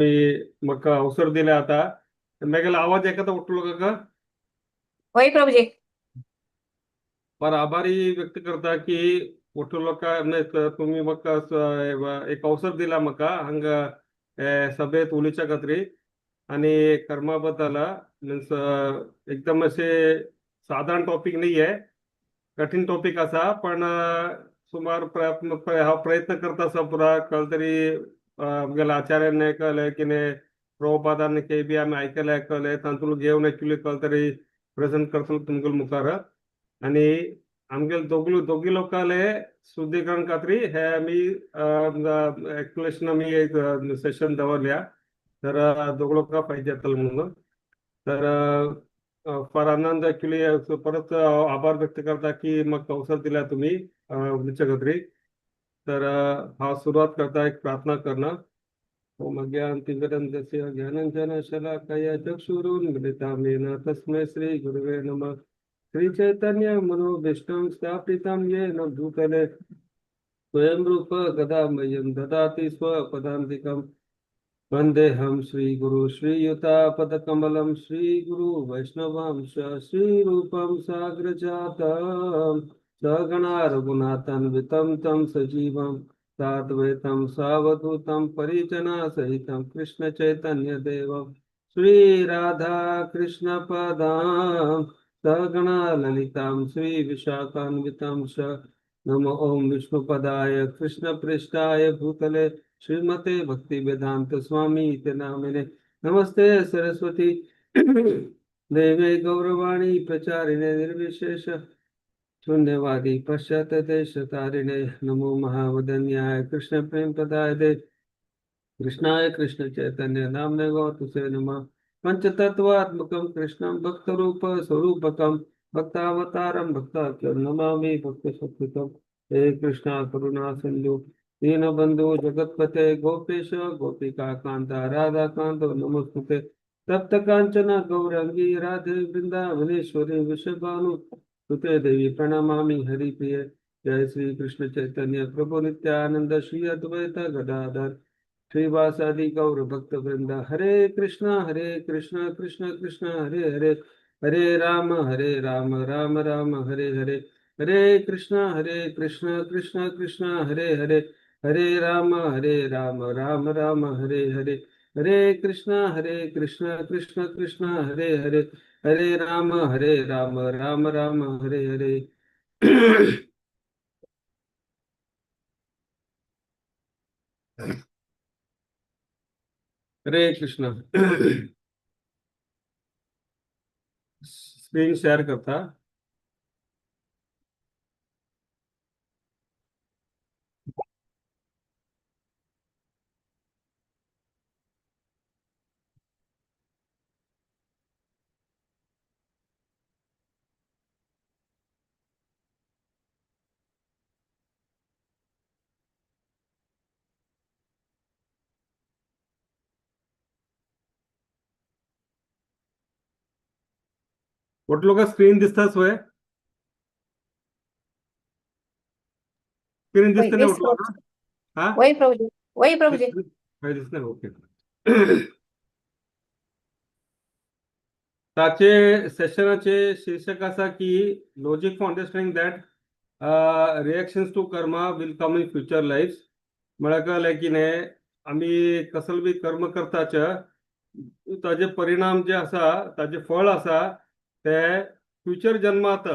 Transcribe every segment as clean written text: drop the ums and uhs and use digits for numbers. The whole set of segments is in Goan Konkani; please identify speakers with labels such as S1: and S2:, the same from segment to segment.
S1: म्हाका अवसर दिला आता. मेगेलो आवाज एकादा उठलो काका?
S2: वय प्रभुजी.
S1: फार आभारी व्यक्त करता की उठलो का नाही तर तुम्ही म्हाका एक अवसर दिला म्हाका हांगा सभेत उलोवच्या खातीर आणि कर्मा बद्दल. मीन्स एकदम असे साधारण टॉपिक नाही आहे, कठीण टॉपिक असा, पण सुमार प्रयत्न हांव प्रयत्न करता आसा पुरा. कळ्ळें तरी आमगेल्या आचार्याने कळ्ळें कितें प्रभुपादान के बी आमी आयकलें कळ्ळें तातूंत घेवन एक्चुली कळ्ळें तरी प्रेझेंट करतलो तुमगेले मुखार. आणि आमगेले दोगुलो दोगी लोकांले शुद्धीकरण खातीर हे आमी एक्सप्लेनेशन आमी एक सेशन दवरल्या, तर दोग लोकां फायदे जातलो म्हणून. तर फार आनंद एक्चुली परत आभार व्यक्त करता की म्हाका अवसर दिला तुमी उलोवच्या खातीर. तर हांव सुरवात करता एक प्रार्थना करणं. ओम अज्ञानतिमिरन्दस्य ज्ञानाञ्जनशलाकया चक्षुरुन्मीलितं येन तस्मै श्रीगुरवे नमः. श्रीचैतन्य मनोभीष्टं स्थापितं येन भूतले स्वयं रूप कदा मह्यं ददाति स्वपदान्तिकम्. वन्देऽहं श्रीगुरु श्रीयुतापदकमलं श्रीगुरु वैष्णवांश श्रीरूपं साग्रजातं सगणा रघुनाथान्वितं तं सजीवं साद्वैतं सावधूतं परिजनासहितं कृष्ण चैतन्य देवं श्रीराधा कृष्णपदां सगणा ललितां श्रीविशाखान्वितं च. नमो ॐ विष्णुपदाय कृष्णप्रेष्ठाय भूतले श्रीमते भक्तिवेदांत स्वामी इति नामिने. नमस्ते सरस्वती देवे गौरवाणी प्रचारिणे निर्विशेष शून्यवादी पश्चात देश तारिणे. नमो महावदन्याय कृष्ण प्रेम प्रदाय दे कृष्णाय कृष्ण चैतन्य नामने गौर नमः. पंचतत्वात्मकं कृष्णं भक्तरूप स्वरूपकं भक्तावतारं भक्ताख्यं नमामि भक्तशक्तिकं. हे कृष्णा करुणा सिंधु दीनबंधु जगत्पते गोपेश गोपिका कांता राधा कांत नमस्ते. तप्त कांचन गौरंगी राधे वृंदावनेश्वरी वृषभानु सुते देवी प्रणमामि हरिप्रिय. जय श्री कृष्ण चैतन्य प्रभु नित्यानंद श्री अद्वैत गदाधर श्रीवासादि गौर भक्त वृंद. हरे कृष्णा हरे कृष्णा कृष्ण कृष्ण हरे हरे, हरे राम हरे राम राम राम हरे हरे. हरे कृष्णा हरे कृष्ण कृष्ण कृष्ण हरे हरे, हरे राम हरे राम राम राम हरे हरे. हरे कृष्णा हरे कृष्ण कृष्ण कृष्ण हरे हरे, हरे राम हरे राम राम राम हरे हरे. हरे कृष्ण. स्क्रीन शेअर करता. म्हटलो का स्क्रीन दिसताच होय? स्क्रीन दिसते नाही म्हटलं का? हा.
S2: वय प्रभुजी, वय प्रभुजी.
S1: काय दिसत नाही? ओके. ताचे सेशनाचे शीर्षक असा की logic for understanding that reactions to karma will come in future life. म्हळ्यार कळलें की न्ही, आमी कसले बी कर्म करताच ताजे परिणाम जे आसा, ताजे फळ आसा, ते फ्युचर जन्मात,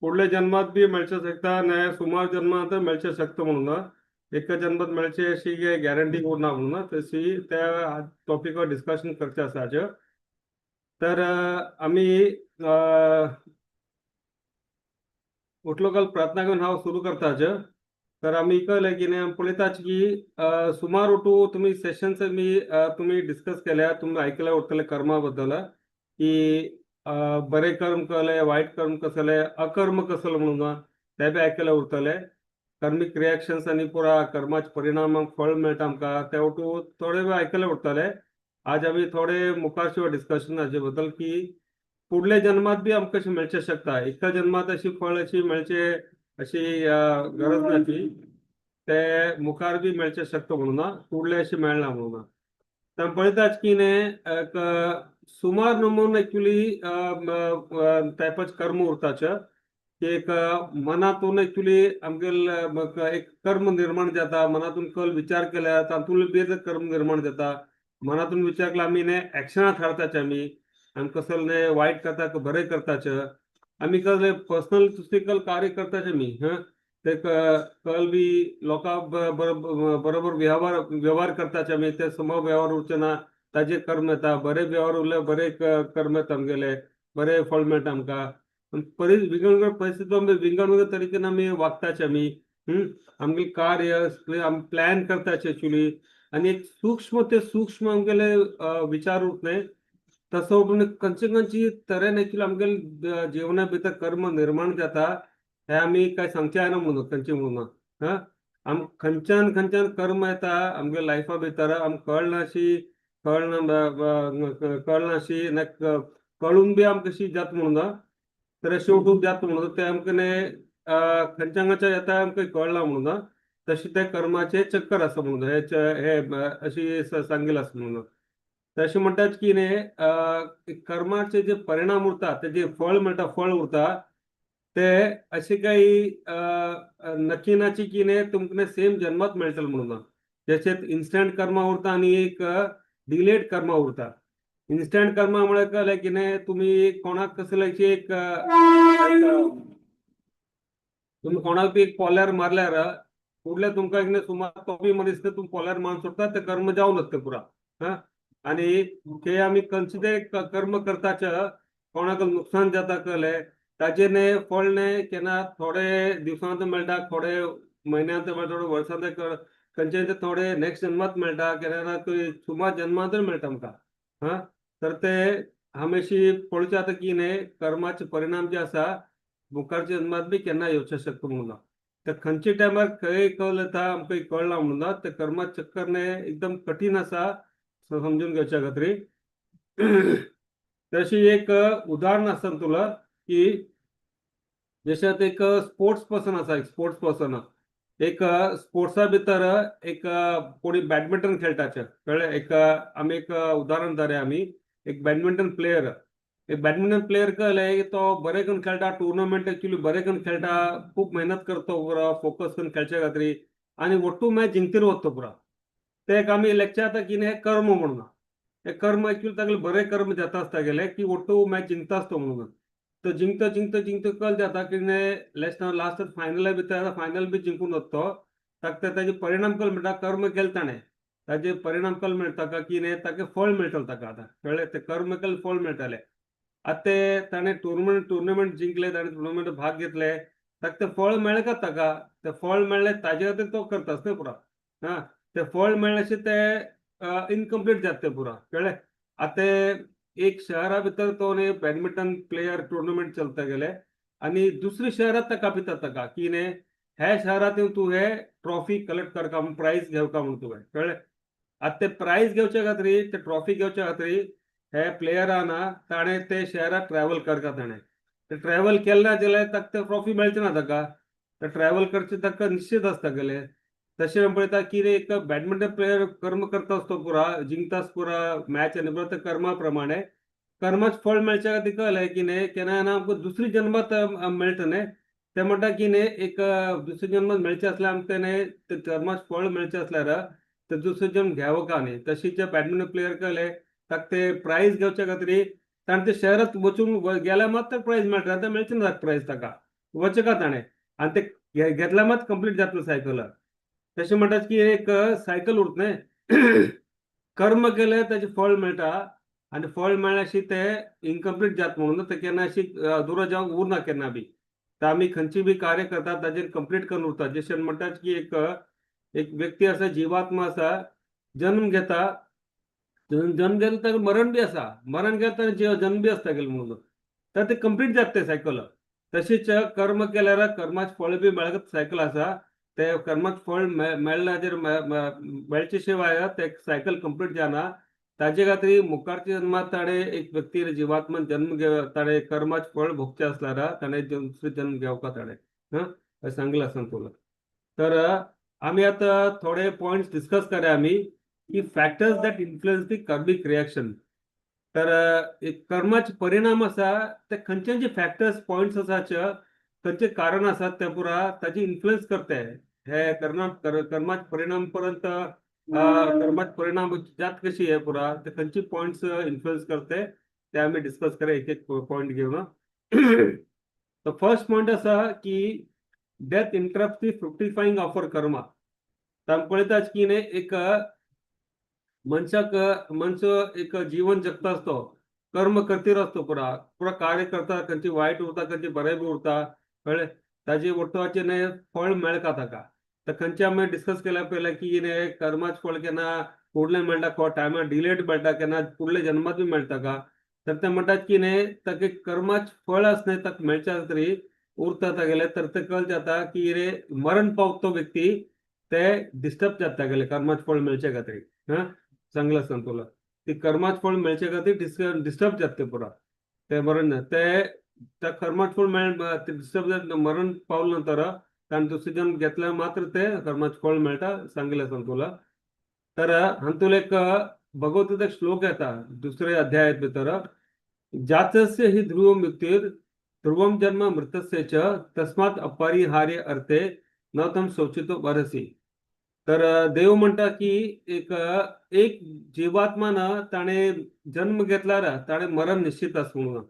S1: फुडल्या जन्मात बी मेळचे शकता, न्ही सुमार जन्मात मेळचे शकता. म्हणून एका जन्मात मेळचे अशी गॅरंटी उरना. म्हणून तशी त्या टॉपिकार डिस्कशन करचें आसा आज. तर आमी उठलो काल प्रार्थना करून हांव सुरू करता आज. तर आमी कळलें की न्ही, पळयताच की सुमार ओटू तुमी सेशन्स मी तुमी डिस्कस केल्या, तुमी आयकल्या उरतले कर्मा बद्दल की बरे कर्म कसले, वायट कर्म कसले, अकर्म कसले म्हणून ते बी आयकले उरतले. कर्मीक रिएक्शन्स आनी पुरा कर्माचे परिणाम फळ मेळटा आमकां, ते ओटू थोडे बी आयकले उरतले. आज आमी थोडे मुखार डिस्कशन हाचे बद्दल की फुडल्या जन्मात बी आमकां अशें मेळचें शकता. एका जन्मात अशी फळ अशी मेळचे अशी गरज ना ती, ते मुखार बी मेळचें शकता म्हणून ना, फुडले अशें मेळना म्हणून. तर पळयतात की न्ही एक सुमार नमून एक्चुअली टायपाचे कर्म उरताचे की एक मनातून एक्चुअली आमगेल एक कर्म निर्माण जाता. मनातून कल विचार केल्यार तातूंत बी कर्म निर्माण जाता. मनातून विचार केल्यार आमी न्ही एक्शनां थारताचे. आमी आमी कसले न्ही वायट करता बरें करताचे. आमी कसले पर्सनल दुसरी कार्य करताचे आमी. हं, ते कल बी लोकां बरोबर व्यवहार व्यवहार करताचे आमी. ते सम व्यवहार उरचे ना, ताजे कर्म येता. बरे व्यवहार उरले, बरे कर्म येता आमगेले, बरे फळ मेळटा आमकां. विंगड विंगड परिस्थिती आमी विंगड विंगड तरेन आमी वागताचे आमी. आमगेले कार्य आमी प्लॅन करताचे एक्चुअली. आनी एक सूक्ष्म ते सूक्ष्म आमगेले विचार उरत न्ही, तसो उठून खंयचे खंयची तरेन एक्चुअली आमगेले जिवना भितर कर्म निर्माण जाता, हे आमी काय सांगचे जायना म्हणून खंयचे म्हणून. हा, आम खंयच्यान खंयच्यान कर्म येता आमगे लायफा भितर आमकां कळनाशी, कळना कळनाशी, कळून बी आमकां कशी जाता म्हणून, तर शेवटूक जाता म्हणून ते आमकां न्ही खंयच्या खंयच्या येता आमकां कळना म्हणून. तशें ते कर्माचे चक्कर आसा म्हणून हे हे अशी सांगेल आसा म्हणून. तशें म्हणटात की न्ही कर्माचे जे परिणाम उरता, ते जे फळ मेळटा, फळ उरता, ते अशे काही नक्की नाची की न्ही तुमकां सेम जन्मात मेळटले म्हणून. जशें इन्स्टंट कर्मा उरता आनी एक डिलेड कर्मा उरता. इन्स्टंट कर्मा म्हळ्यार कळ्ळें की न्ही, तुमी कोणाक कसले एक तुमी कोणाक बी एक पोल्यार मारल्यार फुडल्या तुमकां कितें सुमार तोपी मनीस तुमी पोल्यार मारून सोडटा, ते कर्म जावन वता पुरा. हा, आनी ते आमी खंयचे कर्म करताचे कोणाक नुकसान जाता कळ्ळें, ताजें न्ही फळ न्ही केन्ना थोडे दिवसांत मेळटा, थोडे म्हयन्यांत मेळटा, थोडे वर्सांत, खंयचे थोडे नेक्स्ट जन्मात मेळटा, केन्ना सुमार जन्मांतूय मेळटा आमकां. हा, तर ते हमेशी पळोवचें आतां की न्ही कर्माचे परिणाम जे आसा मुखारच्या जन्मात बी केन्ना येवचें शकता म्हणून. तर खंयच्या टायमार खंय कल येता आमकां कळना म्हणून. ते कर्मा चक्कर न्ही एकदम कठीण आसा समजून घेवच्या खातीर. तशी एक उदाहरण आसा तुला की जशें आतां एक स्पोर्ट्स पर्सन आसा, एक स्पोर्ट्स पर्सन एक स्पोर्ट्सा भितर एक कोणी बॅडमिंटन खेळटाचे, कळ्ळें. एक आमी एक उदाहरण धरया आमी एक बॅडमिंटन प्लेयर. एक बॅडमिंटन प्लेयर कळ्ळें, तो बरें करून खेळटा, टुर्नामेंट एक्चुअली बरें करून खेळटा, खूब मेहनत करतो पुरो फोकस करून खेळच्या खातीर आनी ಒಟ್ಟು मॅच जिंकतीर वता पुरो. ते एक आमी लेखचे आतां की हें कर्म म्हणून. हे कर्म एक्चुअली तागेले बरें कर्म जाता आसता गेले की ಒಟ್ಟು मॅच जिंकता आसतो म्हणून. तो जिंकता जिंकता जिंकता कल जाता की लास्ट लास्ट फायनला भितर फायनल बी जिंकून वता तो. ताका ताजे परिणाम कल मेळटा, कर्म केले ताणें ताजे परिणाम कल मेळटा ताका की न्ही ताका फळ मेळटलें ताका आतां, कळ्ळें. ते कर्म केलें फळ मेळटलें. आतां ते ताणें टुर्नामेंट जिंकले, ताणें टुर्नामेंट भाग घेतले, ताका तें फळ मेळ्ळें का ताका तें फळ मेळ्ळें ताजे खातीर तो करता न्ही पुरो. हा, ते फळ मेळ्ळें ते इनकम्प्लीट जाता तें पुरो, कळ्ळें. आतां एक शहरा भितर तो न्ही बॅडमिंटन प्लेयर टुर्नामेंट चलता गेले आनी दुसऱ्या शहरात ताका आपयतात ताका की न्ही ह्या शहरात येवन तूं हे ट्रॉफी कलेक्ट करका म्हूण, प्रायज घेवका म्हूण तुवें, कळ्ळें. आतां ते प्रायज घेवच्या खातीर, ते ट्रॉफी घेवच्या खातीर हे प्लेयरा ना ताणें ते शहरात ट्रॅव्हल करका. ताणें ते ट्रॅव्हल केलें ना जाल्यार ताका ते ट्रॉफी मेळचे ना ताका. ते ट्रॅव्हल करचे ताका निश्चित आसता गेले. तशें आमी पळयता की एक बॅडमिंटन प्लेयर कर्म करता आसतो पुरा, जिंकतास पुरा मॅच आनी पुरा ते कर्मा प्रमाणे कर्माच फळ मेळच्या खातीर कळ्ळें की न्ही केन्ना केन्ना आमकां दुसरी जन्मात मेळटा न्ही. ते म्हणटा की न्ही एक दुसऱ्या जन्मात मेळचें आसल्यार आमकां न्ही ते कर्माच फळ मेळचें आसल्यार ते दुसरो जन्म घेवका न्ही. तशीच बॅडमिंटन प्लेयर कळ्ळें ताका ते प्रायज घेवच्या खातीर ताणें ते शहरात वचून गेल्यार मात ताका प्रायज मेळटा, आतां मेळचें ना प्रायज ताका, वचका ताणें आनी ते घेतल्यार मात कंप्लीट जातलो सायकल. तशें म्हणटात की एक सायकल उरता न्ही, कर्म केलें ताजें फळ मेळटा आनी फळ मेळ्ळ्याशी ते इनकम्प्लीट जाता म्हणून ते केन्ना अशी अधुरो जावंक उरना केन्ना बी. तर आमी खंयची बी कार्य करतात ताजेर कंप्लीट करून उरता. जशें म्हणटात की एक एक व्यक्ती आसा, जिवात्मा आसा, जन्म घेता, जन्म घेतला ताका मरण बी आसा, मरण घेता जन्म बी आसता गेले म्हणून, तर ते कंप्लीट जाता ते सायकल. तशीच कर्म केल्यार कर्माचे फळ बी मेळत सायकल आसा. ते कर्माक फळ मेळ्ळें मेळचे शिवाय ते सायकल कंप्लीट जायना. ताजे खातीर मुखारच्या जन्मात ताणें एक व्यक्ती जिवात्मान जन्म घे, ताणें कर्माचे फळ भोगचें आसल्यार ताणें दुसरो जन्म घेवपा ताणें. हं, सांगलें आसा तुला. तर आमी आतां थोडे पॉयंट्स डिस्कस करया आमी. की factors that influence the karmic reaction. तर एक कर्माचे परिणाम आसा ते खंयचे जे फॅक्टर्स पॉयंट्स आसाचे, खंयचे कारण आसात ते पुरा ताचे इन्फ्लुएन्स करते हे कर्माचे परिणाम पर्यंत, कर्माचे परिणाम जात कशी हे पुरा ते खंयचे पॉयंट्स इन्फ्लुएन्स करते ते आमी डिस्कस करूया एक एक पॉयंट घेवन. The first point आसा की death interrupt the fructifying of our karma. आमी पळयतात की न्ही एक मनशाक मनसो एक जीवन जगता असतो, कर्म करतीर असतो, पुरा पुरा कार्य करता, खंयची वायट उरता, खंयची बरें बी उरता, कळ्ळें? ताजे ಒಟ್ಟುವಾचें न्ही फळ मेळटा ताका. तर खंयचे आमी डिस्कस केल्या पयलें की न्ही कर्माचें फळ केन्ना फुडलें मेळटा, टायमार डिलेड मेळटा, केन्ना फुडल्या जन्मात बी मेळटा का. तर ते म्हणटात की न्ही ताका कर्माचें फळ आसा न्ही ताका मेळच्या तरी उरता तागेलें. तर ते कळ जाता की रे मरण पावता तो व्यक्ती ते डिस्टर्ब जाता तागेलें कर्माचें फळ मेळचे खातीर. हां, चांगलं आसा तुला ती कर्माचें फळ मेळचे खातीर डिस्टर्ब जाता ते पुरा ते मरण ते त्या कर्माचें फळ मेळ डिस्टर्ब जाता. मरण पावले नंतर ताणें दुसरें जन्म घेतल्यार मात्र ते कर्माचें फळ मेळटा, सांगिल्लें आसा तुला. तर हातूंत एक भगवद्गीतेत एक श्लोक येता दुसऱ्या अध्यायात भितर, जातस्य हि ध्रुव मृत्युर ध्रुवम जन्म मृतस्य च तस्मात् अपरिहार्य अर्थे न तम शोचितुम अर्हसि. तर देव म्हणटा की एक एक जीवात्मान ताणें जन्म घेतल्यार ताणें मरण निश्चित आसा म्हणून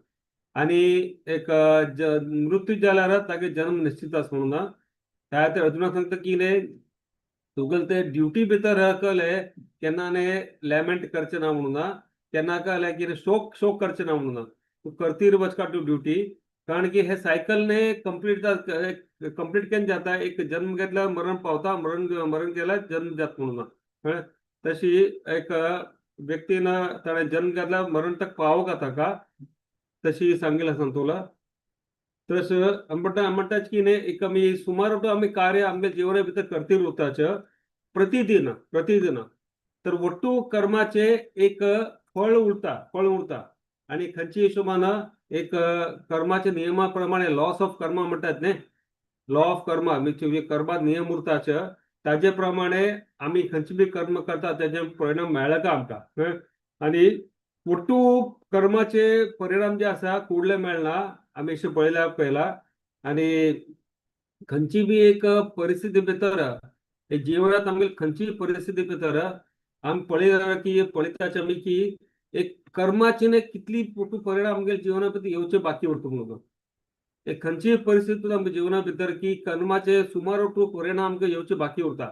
S1: आणि एक मृत्यू जाल्यार तागे जन्म निश्चित आसा म्हणून. त्या खातीर अर्जुनाक सांगता की न्ही तुगेले ते ड्युटी भितर कळ्ळें केन्ना न्ही लॅमेंट करचें ना म्हणून, केन्ना कळ्ळें की शोक शोक करचें ना म्हणून, तूं करतीर वचका तूं ड्युटी, कारण की हे सायकल ने कंप्लीट कंप्लीट केन्ना जाता, एक जन्म घेतल्यार मरण पावता, मरण मरण केल्यार जन्म जाता म्हणून, कळ्ळें? तशी एक व्यक्तीन ताणें जन्म घेतल्यार मरण तक पावोवंक ताका, तशी सांगिल्लें आसा तुला. तसं म्हणटा म्हणटाच की न्ही एक आमी सुमार आमी कार्य आमगे जिवना भितर करतीर उरताच प्रतिदिन प्रतिदिन, तर ಒಟ್ಟು कर्माचे एक फळ उरता, फळ उरता. आणि खंयच्या हिशोबान एक कर्माच्या नियमा प्रमाणे लॉस ऑफ कर्मा म्हणटात न्ही, लॉ ऑफ कर्मा म्हणजे कर्मात नियम उरताच, ताजे प्रमाणे आमी खंयचे बी कर्म करता ताजे परिणाम मेळ्ळे का आमकां, कळ्ळें? आणि ಒಟ್ಟು कर्माचे परिणाम जे आसा कुडले मेळना, आमी अशें पळयल्या पळयला. आणि खंयची बी एक परिस्थिती भितर एक जिवनात आमगे खंयचीय परिस्थिती भितर आमी पळयता की पळयताच आमी की एक कर्माचे न्ही कितली मोठो परिणाम आमगे जिवना भितर येवचे बाकी उरता म्हणून. एक खंयचीय परिस्थिती आमच्या जिवना भितर की कर्माचे सुमार परिणाम आमकां येवचे बाकी उरता.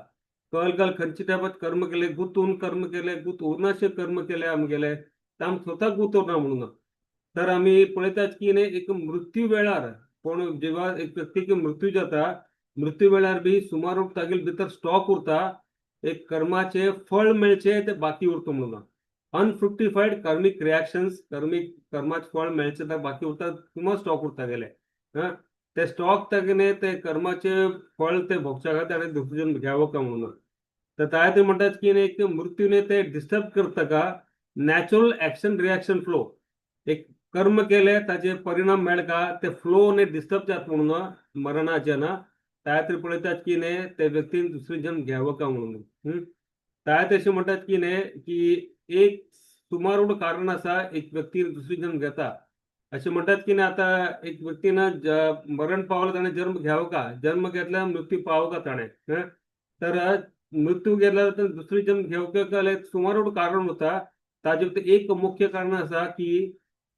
S1: कल कल खंयचे टायपात कर्म केले, गुंतून कर्म केले, गुत उरनाशे कर्म केले आमगेले, ते आमकां स्वताक गुंतवना म्हणून. तर आमी पळयतात की न्ही एक मृत्यू वेळार कोण जेव्हा एक व्यक्तीक मृत्यू जाता, मृत्यू वेळार बी सुमार तागेले भितर स्टॉक उरता, एक कर्माचे फळ मेळचे ते बाकी उरता म्हणून. अनफ्रुक्टिफाईड कर्मिक रिॲक्शन्स, कर्मिक कर्माचे फळ मेळचे ते बाकी उरता, सुमार स्टॉक उरता गेले. ते स्टॉक तागेले ते कर्माचे फळ ते भोगच्या खातीर ताणें दुसरो जन्म घ्यावं का म्हणून. तर त्या ते म्हणटात की न्ही एक मृत्यूने ते डिस्टर्ब करता का नॅचरल ऍक्शन रिॲक्शन फ्लो, एक कर्म केले ताचे परिणाम मेळका ते फ्लो ने डिस्टर्ब जात म्हणून मरणाचे ना. त्या खातीर पळयतात की न्ही ते व्यक्तीन दुसरो जन्म घ्यावं का म्हणून. त्या तशें म्हणटात की न्ही की एक सुमार कारण आसा एक व्यक्ती दुसरी जन्म घेता. अशें म्हणटात की न्ही आतां एक व्यक्तीन मरण पावलं ताणें जन्म घ्यावं का, जन्म घेतल्यार मृत्यू पावो का ताणें, तर मृत्यू घेतल्यार तर दुसरी जन्म घेवंक जाल्यार सुमार कारण उरता. ताजे भितर एक मुख्य कारण आसा की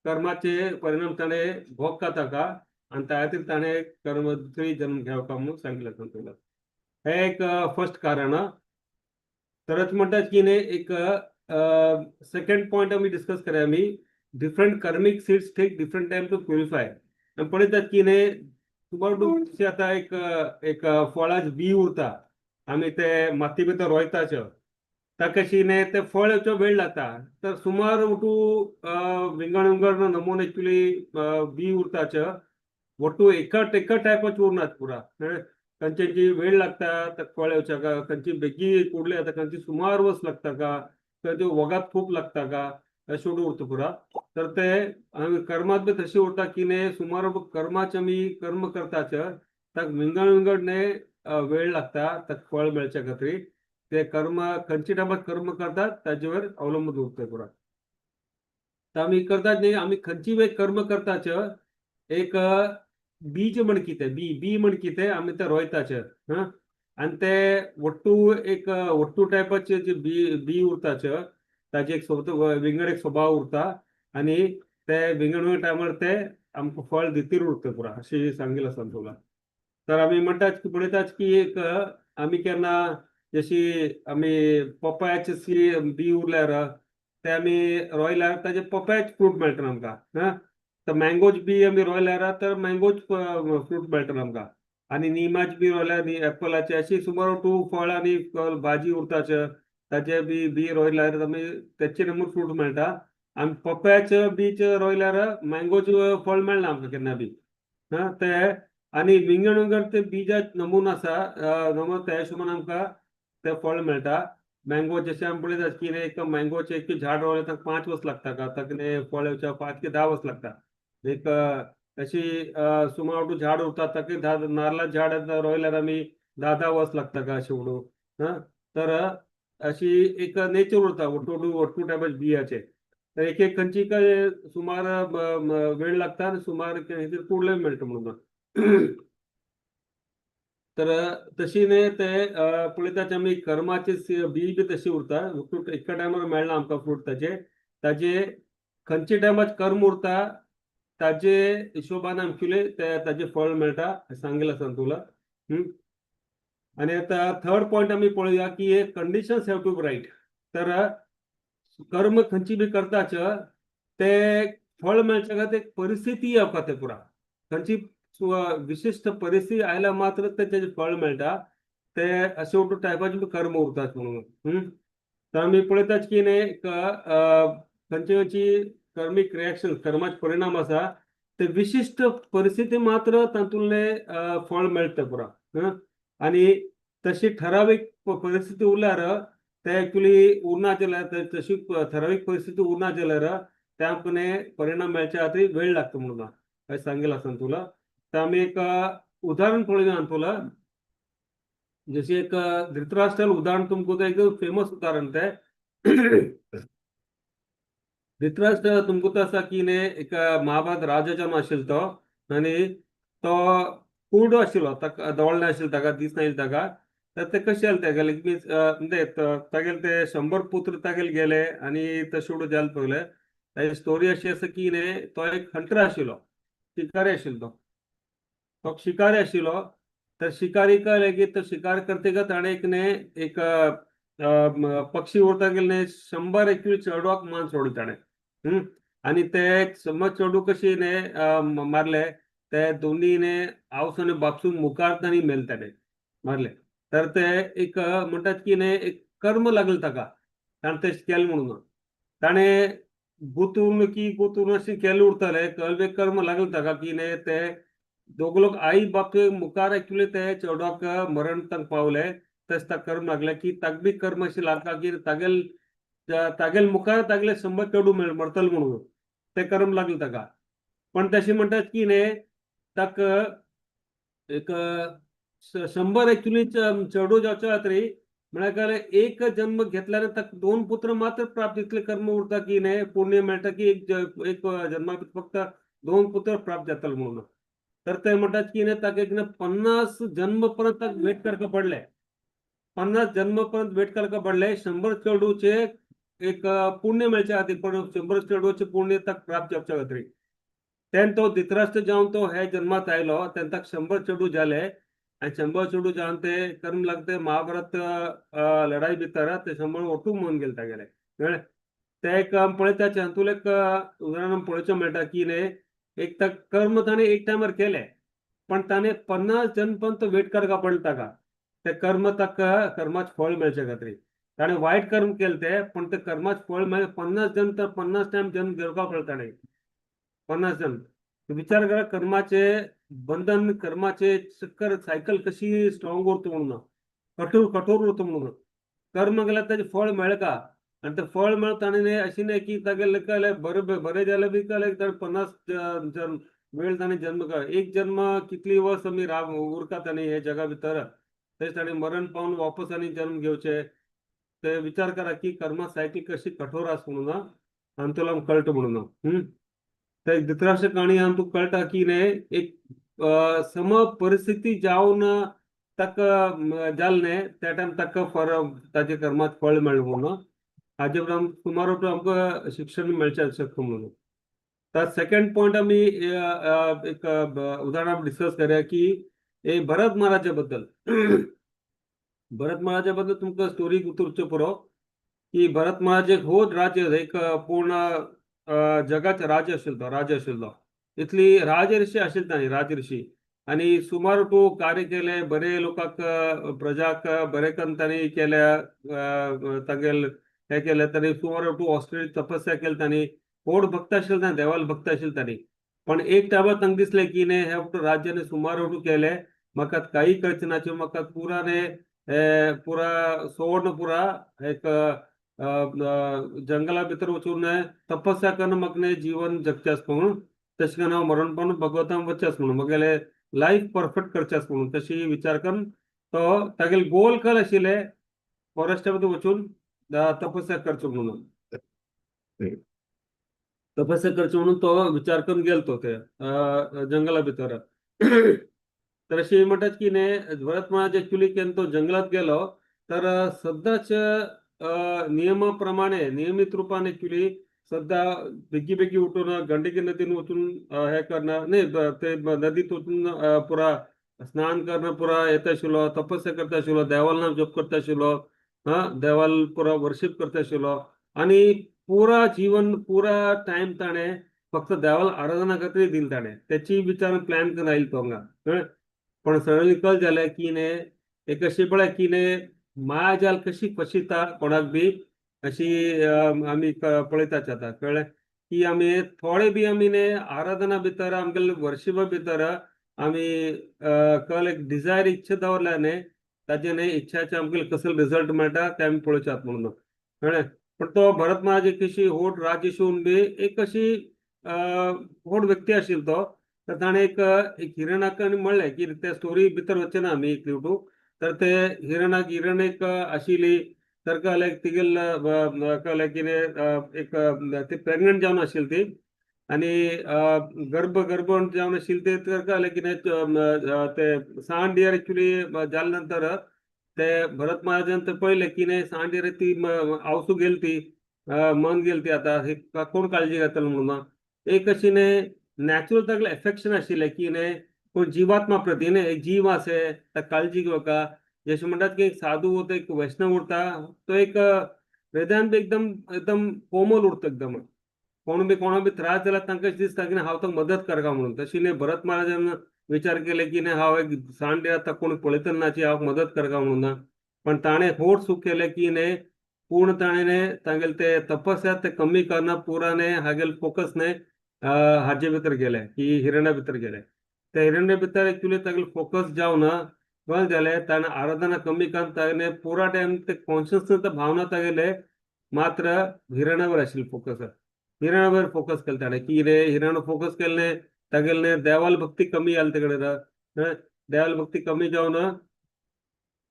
S1: कर्माचे परिणाम ताणें भोगता ताका आनी त्या खातीर ताणें कर्म दुसरी जन्म घेवका म्हणून सांगिल्लें आसा तुला. हें एक फर्स्ट कारण. तरच म्हणटात की न्ही एक सेकंड पॉयंट आमी डिस्कस करया आमी, different karmic seeds take different time to purify. आमी पळयतात की न्ही सुमार आतां एक एक फळाच बी उरता, आमी ते माती भितर रोयताच, ताका कशी न्ही ते फळ येवचो वेळ लागता. तर सुमार ಒಟ್ಟು विंगड विंगड नमुने एक्चुअली बी उरताच, ಒಟ್ಟು एका एका टायपाचे उरनात पुरा, खंयची वेळ लागता ताका फळ येवच्याक, खंयची बेगीन कुडले जाता, खंयची सुमार वर्स लागता का, खंयची वगात खूब लागता का, अशें उरता पुरा. तर ते आमी कर्मात बी तशें उरता की न्ही सुमार कर्माचे आमी कर्म करताच ताका विंगड विंगड न्ही वेळ लागता ताका फळ मेळच्या खातीर. ते कर्म खंयचे टायमार कर्म करतात ताजेवर अवलंबून उरता पुरा. तर आमी करतात न्ही, आमी खंयची एक कर्म करताच एक बीज म्हण कितें, बी बी म्हण कितें आमी ते रोयताच. हां, आनी ते ಒಟ್ಟು एक ಒಟ್ಟು टायपाचे जे बी बी उरताच ताजे एक विंगड एक स्वभाव उरता आनी ते विंगड विंगड टायमार ते आमकां फळ दितीर उरता पुरा, अशें सांगिल्लें आसा तुका. तर आमी म्हणटात की पळयतात की एक आमी केन्ना जशी आमी पपायाचे सी बी उरल्यार ते आमी रोयल्यार ताजे पपायाचे फ्रूट मेळटा आमकां. हां, तर मँगोज बी आमी रोयल्यार तर मँगोज फ्रूट मेळटा आमकां. आनी निमाचे बी रोयल्यार नी एपलाचे, अशी सुमार टू फळ आनी भाजी उरताच ताजे बी बी रोयल्यार आमी तेचे नंबर फ्रूट मेळटा. आनी पपयाचे बीच रोयल्यार मँगोचे फळ मेळना आमकां केन्ना बी. हां, ते आनी विंगड विंगड ते बीजा नमुना आसा, नमुना त्या हिशोबान आमकां ते फळ मेळटा. मँगो जशें आमी पळयतात की एक मँगोचे एक झाड रोयल्यार ताका 5 वर्स लागता का, ताका फळ येवच्या 5 की 10 वर्स लागता. एक अशी सुमार झाड उरतात ताका 10, नारळाचें झाड रोयल्यार आमी 10-10 वर्स लागता का अशें म्हणून. हां, तर अशी एक नेचर उरता ಒಟ್ಟು ಒಟ್ಟು टायपाचे बियाचे. तर एक एक खंयची काय सुमार वेळ लागता आनी सुमार कुर्ले मेळटा म्हणून. तर तशी न्ही ते पळयतात आमी कर्माचे बी बी तशी उरता, फ्रूट एका टायमार मेळना आमकां फ्रूट ताजे. ताजे खंयच्या टायमार कर्म उरता ताजे हिशोबान आमकां ते ताजे फळ मेळटा, सांगिल्लें आसा तुला. आनी आतां थर्ड पॉयंट आमी पळोवया की conditions have to be right. तर कर्म खंयची बी करताच ते फळ मेळच्या खातीर एक परिस्थिती येवपा ते पुरा, खंयची विशिश्ट परिस्थिती आयल्या मात्र ते तेजें फळ मेळटा. ते अशे टू टायपाचे कर्म उरतात म्हणून. तर आमी पळयतात की न्ही एक खंयची खंयची कर्मीक रिएक्शन, कर्माचे परिणाम आसा ते विशिश्ट परिस्थिती मात्र तातूंतले फळ मेळटा पुरा. आनी तशी ठरावीक परिस्थिती उरल्यार ते एक्चुली उरना जाल्यार, तशी ठरावीक परिस्थिती उरना जाल्यार ते आमकां परिणाम मेळच्या खातीर वेळ लागता म्हणून अशें सांगिल्लें आसा तुला. तर आमी एक उदाहरण पळोवया तुला, जशी एक धृतराष्ट्र उदाहरण तुमकां एक फेमस उदाहरण ते. धृतराष्ट्र तुमकां आसा की न्ही एक महाभारत राजा जन्म आशिल्लो तो, आनी तो कुर्डो आशिल्लो, ताका दोळे नाशिल्ले, ताका दिसनाशिल्लें ताका. तर ते कशें जालें तेगेले मीन्स म्हणजे तागेले ते 100 पुत्र तागेले गेले आनी तशें जालें पळयलें. ताजी स्टोरी अशी आसा की न्ही तो एक हंटर आशिल्लो, शिकारी आशिल्लो. तो तो शिकारी आशिल्लो. तर शिकारी लेगीत तो शिकार करतकच ताणें एक न्ही एक पक्षी उरता गेले न्ही 100 एक्चुअली चेडवाक मान सोडले ताणें. आनी ते 100 चेडूं कशी न्ही मारले ते दोनी न्ही आवस आनी बापसून मुखार तांणी मेले ताणें मारले. तर ते एक म्हणटात की न्ही एक कर्म लागलें ताका, ताणें तें केलें म्हणून. ताणें गुतून की गुतून अशें केलें उरतालें, एक कर्म लागलें ताका की न्ही ते दोग लोक आई बाप मुखार एक्चुअली ते चेडवाक मरण तांकां पावले. तशें ताका कर्म लागलें की ताका बी कर्म अशें लागता की तागेल तागेल मुखार तागेले 100 चेडूं मरतले म्हणून ते कर्म लागलें ताका. पण तशें म्हणटात की न्ही ताका एक 100 एक्चुअली चेडूं जावच्या खातीर म्हळ्यार एक जन्म घेतल्यार ताका 2 पुत्र मात्र प्राप्त इतले कर्म उरता की न्ही पुण्य मेळटा की एक एक जन्मा फक्त 2 पुत्र प्राप्त जातले म्हणून. तर ते म्हणटात की न्ही ताका एक 50 जन्म पर्यंत ताका वेट करपाक पडले, 50 जन्म पर्यंत वेट करपाक पडले 100 चेडूचे एक पुण्य मेळच्या खातीर, पण 100 चेडूचे पुण्य ताका प्राप्त जावच्या खातीर. तेन्ना तो धृतराष्ट्र जावन तो हे जन्मात आयलो, तेन्ना ताका 100 चेडूं जाले आनी 100 चेडूं जावन ते कर्म लागते महाभारत लढाई भितर ते 100 ಒಟ್ಟು मरून गेले तागेले. कळ्ळें? ते एक पळयता हातूंत एक उदाहरण पळोवचें मेळटा की न्ही एक ताका कर्म ताणें एक टायमार केलें, पण ताणें 50 जन्म पर्यंत वेट करपाक पडलें ताका ते कर्म ताका कर्माचें फळ मेळचे खातीर. ताणें वायट कर्म केलें तें, पण ते कर्माचें फळ मेळ्ळें 50 जन्म, तर 50 टायम जन्म घेवपाक पडलें ताणें, 50 जन्म. विचार करा कर्माचे बंधन, कर्माचे चक्कर सायकल कशी स्ट्रॉंग उरता म्हणून, कठोर कठोर उरता म्हणून. कर्म केल्यार ताजें फळ मेळ्ळें का, आनी तें फळ मेळता ताणें न्ही अशें न्ही की तागेलें कळ्ळें बरें बरें जालें बी कळ्ळें ताणें 50 जन्म वेळ ताणें जन्म एक जन्म कितली वर्स आमी राव उरतात आनी हे जगा भितर. तशें ताणें मरण पावन वापस आनी जन्म घेवचे. ते विचार करा की कर्मा सायकल कशी कठोर आसा म्हणून आनी तुला कळटा म्हणून. ते धृतराष्ट्र काणी आमकां कळटा की न्ही एक सम परिस्थिती जावन ताका जालें न्ही त्या टायम ताका फर ताच्या कर्मात फळ मेळ्ळें म्हणून. हाजे उपरांत सुमार आमकां शिक्षण मेळचें शकता म्हणून. तर सेकंड पॉयंट आमी एक उदाहरण डिस्कस करूया की हे भरत महाराजा बद्दल. भरत महाराजा बद्दल तुमकां स्टोरी उतरच्यो पुरो की भरत महाराज एक होच राज्य, एक पूर्ण जगाचे राज्य आशिल्लो तो, राज्य आशिल्लो. इतली राजऋषी आशिल्ले तांणी, राजऋषी. आनी सुमार टू कार्य केले बरे लोकांक, प्रजाक बरे करून तांणी केल्या, तागेल हे केले. तांणी सुमार टू ऑस्ट्रेलिया तपस्या केली तांणी. व्हड भक्त आशिल्ले तांणी, देवाल भक्त आशिल्ले तांणी. पण एक टायमार तांकां दिसलें की न्ही हे राज्याने सुमार टू केले, म्हाका काही कळचें ना, म्हाका पुरा न्ही पुरा सोड पुरा एक जंगला भितर वचून तपस्या करून म्हाका न्ही जीवन जगचें आसा म्हणून, तशें करून हांव मरण पावन भगवतान वचचें आसा म्हणून, म्हगेलें लायफ परफेक्ट करचें आसा म्हणून तशी विचार करून तो तागेले गोल कल आशिल्लें फॉरेस्टा भितर वचून तपस्या करचो म्हणून. तपस्या करचो म्हणून तो विचार करून गेलो तो ते जंगला भितर. तर अशी म्हणटात की न्ही भरत महाराज एक्चुअली केन्ना तो जंगलात गेलो तर सदांच नियमा प्रमाणे नियमित रूपान एक्चुअली सद्दा बेगी बेगी उठून गंडकी नदीन वचून हे करणार न्ही ते नदीत वचून पुरा स्नान करणं पुरा येता आशिल्लो, तपस्या करता आशिल्लो, देवाल नाम जप करता आशिल्लो, हा देवाल पुरा वर्शिप करता आशिल्लो. आनी पुरा जीवन पुरा टायम ताणें फक्त देवाल आराधना खातीर दिल ताणें. त्याची विचार प्लॅन करून आयलो तो हांगा, कळ्ळें. पण सडनली कल जालें की न्ही एक अशी पळय की न्ही मायाजाल कशी फसयता कोणाक बी अशी आमी पळयताच आतां, कळ्ळें. की आमी थोडे बी आमी न्ही आराधना भितर आमगेले वर्शिपा भितर आमी कल एक डिजायर इच्छा दवरल्या न्ही ताजे न्ही इच्छाचे आमकां कसलो रिजल्ट मेळटा ते आमी पळोवच्यात म्हणून, कळ्ळें. पण तो भरत महाराज एक अशी व्हड राजशिवन बी एक अशी व्हड व्यक्ती आशिल्लो तो. तर ताणें एक एक हिरणाक आनी म्हणलें की ते स्टोरी भितर वचचे ना आमी एक टू. तर ते हिरणाक हिरण एक आशिल्ली तर कळलें तिगेल कळलें कितें एक ती प्रेग्नंट जावन आशिल्ली ती आनी गर्भ गर्भ जावन आशिल्ली ते. तर कळलें कितें ते सांड डियर एक्चुअली जाले नंतर ते भरत महाराजान ते पळयलें की न्ही सांड डियर ती आवसू गेली ती, मन गेली ती, आतां ही कोण काळजी घेतलो म्हणून. एक अशी न्ही नॅचरल तागेलें एफेक्शन आशिल्लें की न्ही कोण जिवात्मा प्रती न्ही एक जीव आसे ताका काळजी घेवका. जशें म्हणटात की एक साधू उरता, एक वैष्णव उरता, तो एक हृदयान बी एकदम एकदम कोमल उरता एकदम. कोण बी कोणा बी त्रास जाल्यार तांकां दिसता की हांव तांकां मदत करता म्हणून. तशी न्ही भरत महाराजान विचार केले की न्ही हांव एक सांड आतां कोण पळयतना नाची हांव मदत करता म्हणून. पण ताणें व्हड चूक केलें की न्ही पूर्ण ताणें न्ही तागेले ते तपस्या ते कमी करना पुरा न्ही हागेले फोकस न्ही हाजे भितर गेले की हिरण्या भितर गेले. ते हिरण्या भितर एक्चुअली तागेले फोकस जावन कळ्ळें जालें ताणें आराधना कमी करून ताणें पुरा टायम ते कॉन्शियसनेस भावना तागेले मात्र हिरण्यावर आशिल्ली फोकस, हिरण्यावर फोकस केलें ताणें की कितें हिरण्या फोकस केलें तागेले देवाल भक्ती कमी जाली तेकडे, देवाल भक्ती कमी जावन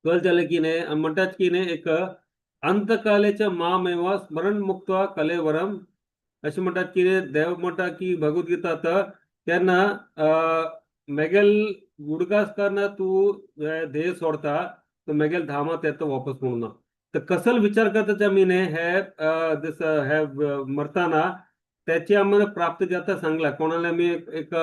S1: कळ जालें की न्ही म्हणटात की न्ही एक अंतकालेच्या मामेव स्मरण मुक्त्वा कलेवरम अशें म्हणटात की देव म्हणटा की भगवद्गीता तेन्ना मेगेल उडगास करना तूं देह सोडता तो मेगेल धामात येता वापस म्हणून. तर कसल विचार करता आमी न्ही हे दिस हे मरताना त्याची आम्हाला प्राप्त जाता सांगला. कोणाला आमी एक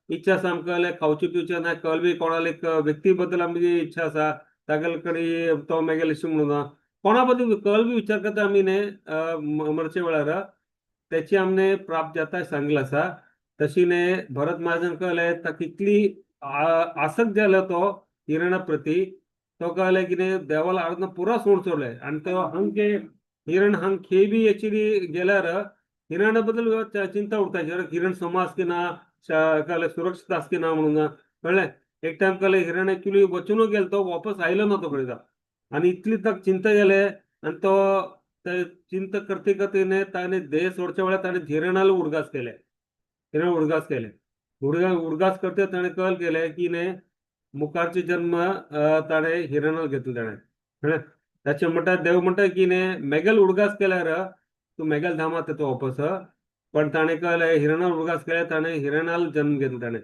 S1: इच्छा आसा आमकां खावची पिवचे ना कल बी कोणाला एक व्यक्ती बद्दल आमची इच्छा आसा तागेले कडेन तो मेगेल अशें म्हणून कोणा बद्दल कल बी विचार करता आमी न्ही मरचे वेळार त्याची आमने प्राप्त जाता सांगला आसा. तशी न्ही भरत महाराजान कळलें ताका इतली आसक्त जालो तो हिरणा प्रती तो कळलें कितें देवाला आराधना पुरा सोड सोडलें. आनी तो हांगे हिरण हांग खे बी एक्चुअली गेल्यार हिरणा बद्दल चिंता उरता, हिरण समाज की ना कळलें सुरक्षित आस की ना म्हणून, कळ्ळें. एक टायम कळलें हिरण एक्चुअली वचून गेलो तो वापस आयलो ना तो कडेन आनी इतली ताका चिंता जाले आनी तो चिंता करते करते ताणें देह सोडच्या वेळार ताणें हिरणाला उडगास केले, हिरण उडगास केले. उडगास करते ताणें कल केलें की न्ही मुखारचे जन्म ताणें हिरणाल घेतले ताणें, कळ्ळें? ताचे म्हणटा देव म्हणटा की न्ही मेगेल उडगास केल्यार तूं मेगेल धामात येता वापस. पण ताणें कळ्ळें, हिरणाल उडगास केले, ताणें हिरणाल जन्म घेतलो ताणें.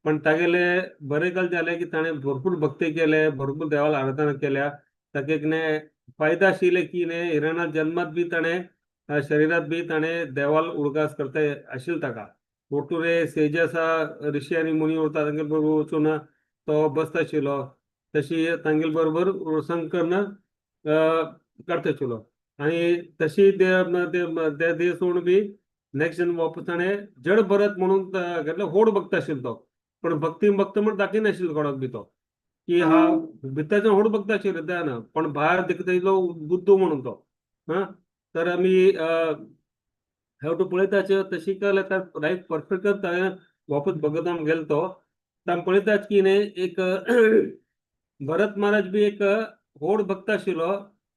S1: पण तागेले बरें कल जालें की ताणें भरपूर भक्ती केले, भरपूर देवाला आराधना केल्या. ताका कितें फायदा आशिल्ले की न्ही हिरणाल जन्मात बी ताणें शरीरात बी ताणें देवाल उडगास करता आशिल्ले ताका. ओटुरे सेज आसा, ऋषी आनी मुनी उरता, तांगे बरोबर वचून तो बसता आशिल्लो. तशी तांगेले बरोबर संग करून करता आशिल्लो. आनी तशी ते देह सोडून बी नेक्स्ट जन्म वापस ताणें जड भरत म्हणून घेतलो. होड भक्त आशिल्लो तो, पण भक्ती भक्त म्हणून दाखयनाशिल्लो कोणाक बी तो की हा भितरच्यान होड भक्त आशिल्लो हृदयान, पण भायर देखता इल्लो बुद्ध म्हणून तो. हा, तर आमी have to पळयताच तशी केल्यार तर लायफ परफेक्ट. ताणें वापस भगवतान गेलो तो. आमी पळयतात की न्ही एक भरत महाराज बी एक होड भक्त आशिल्लो.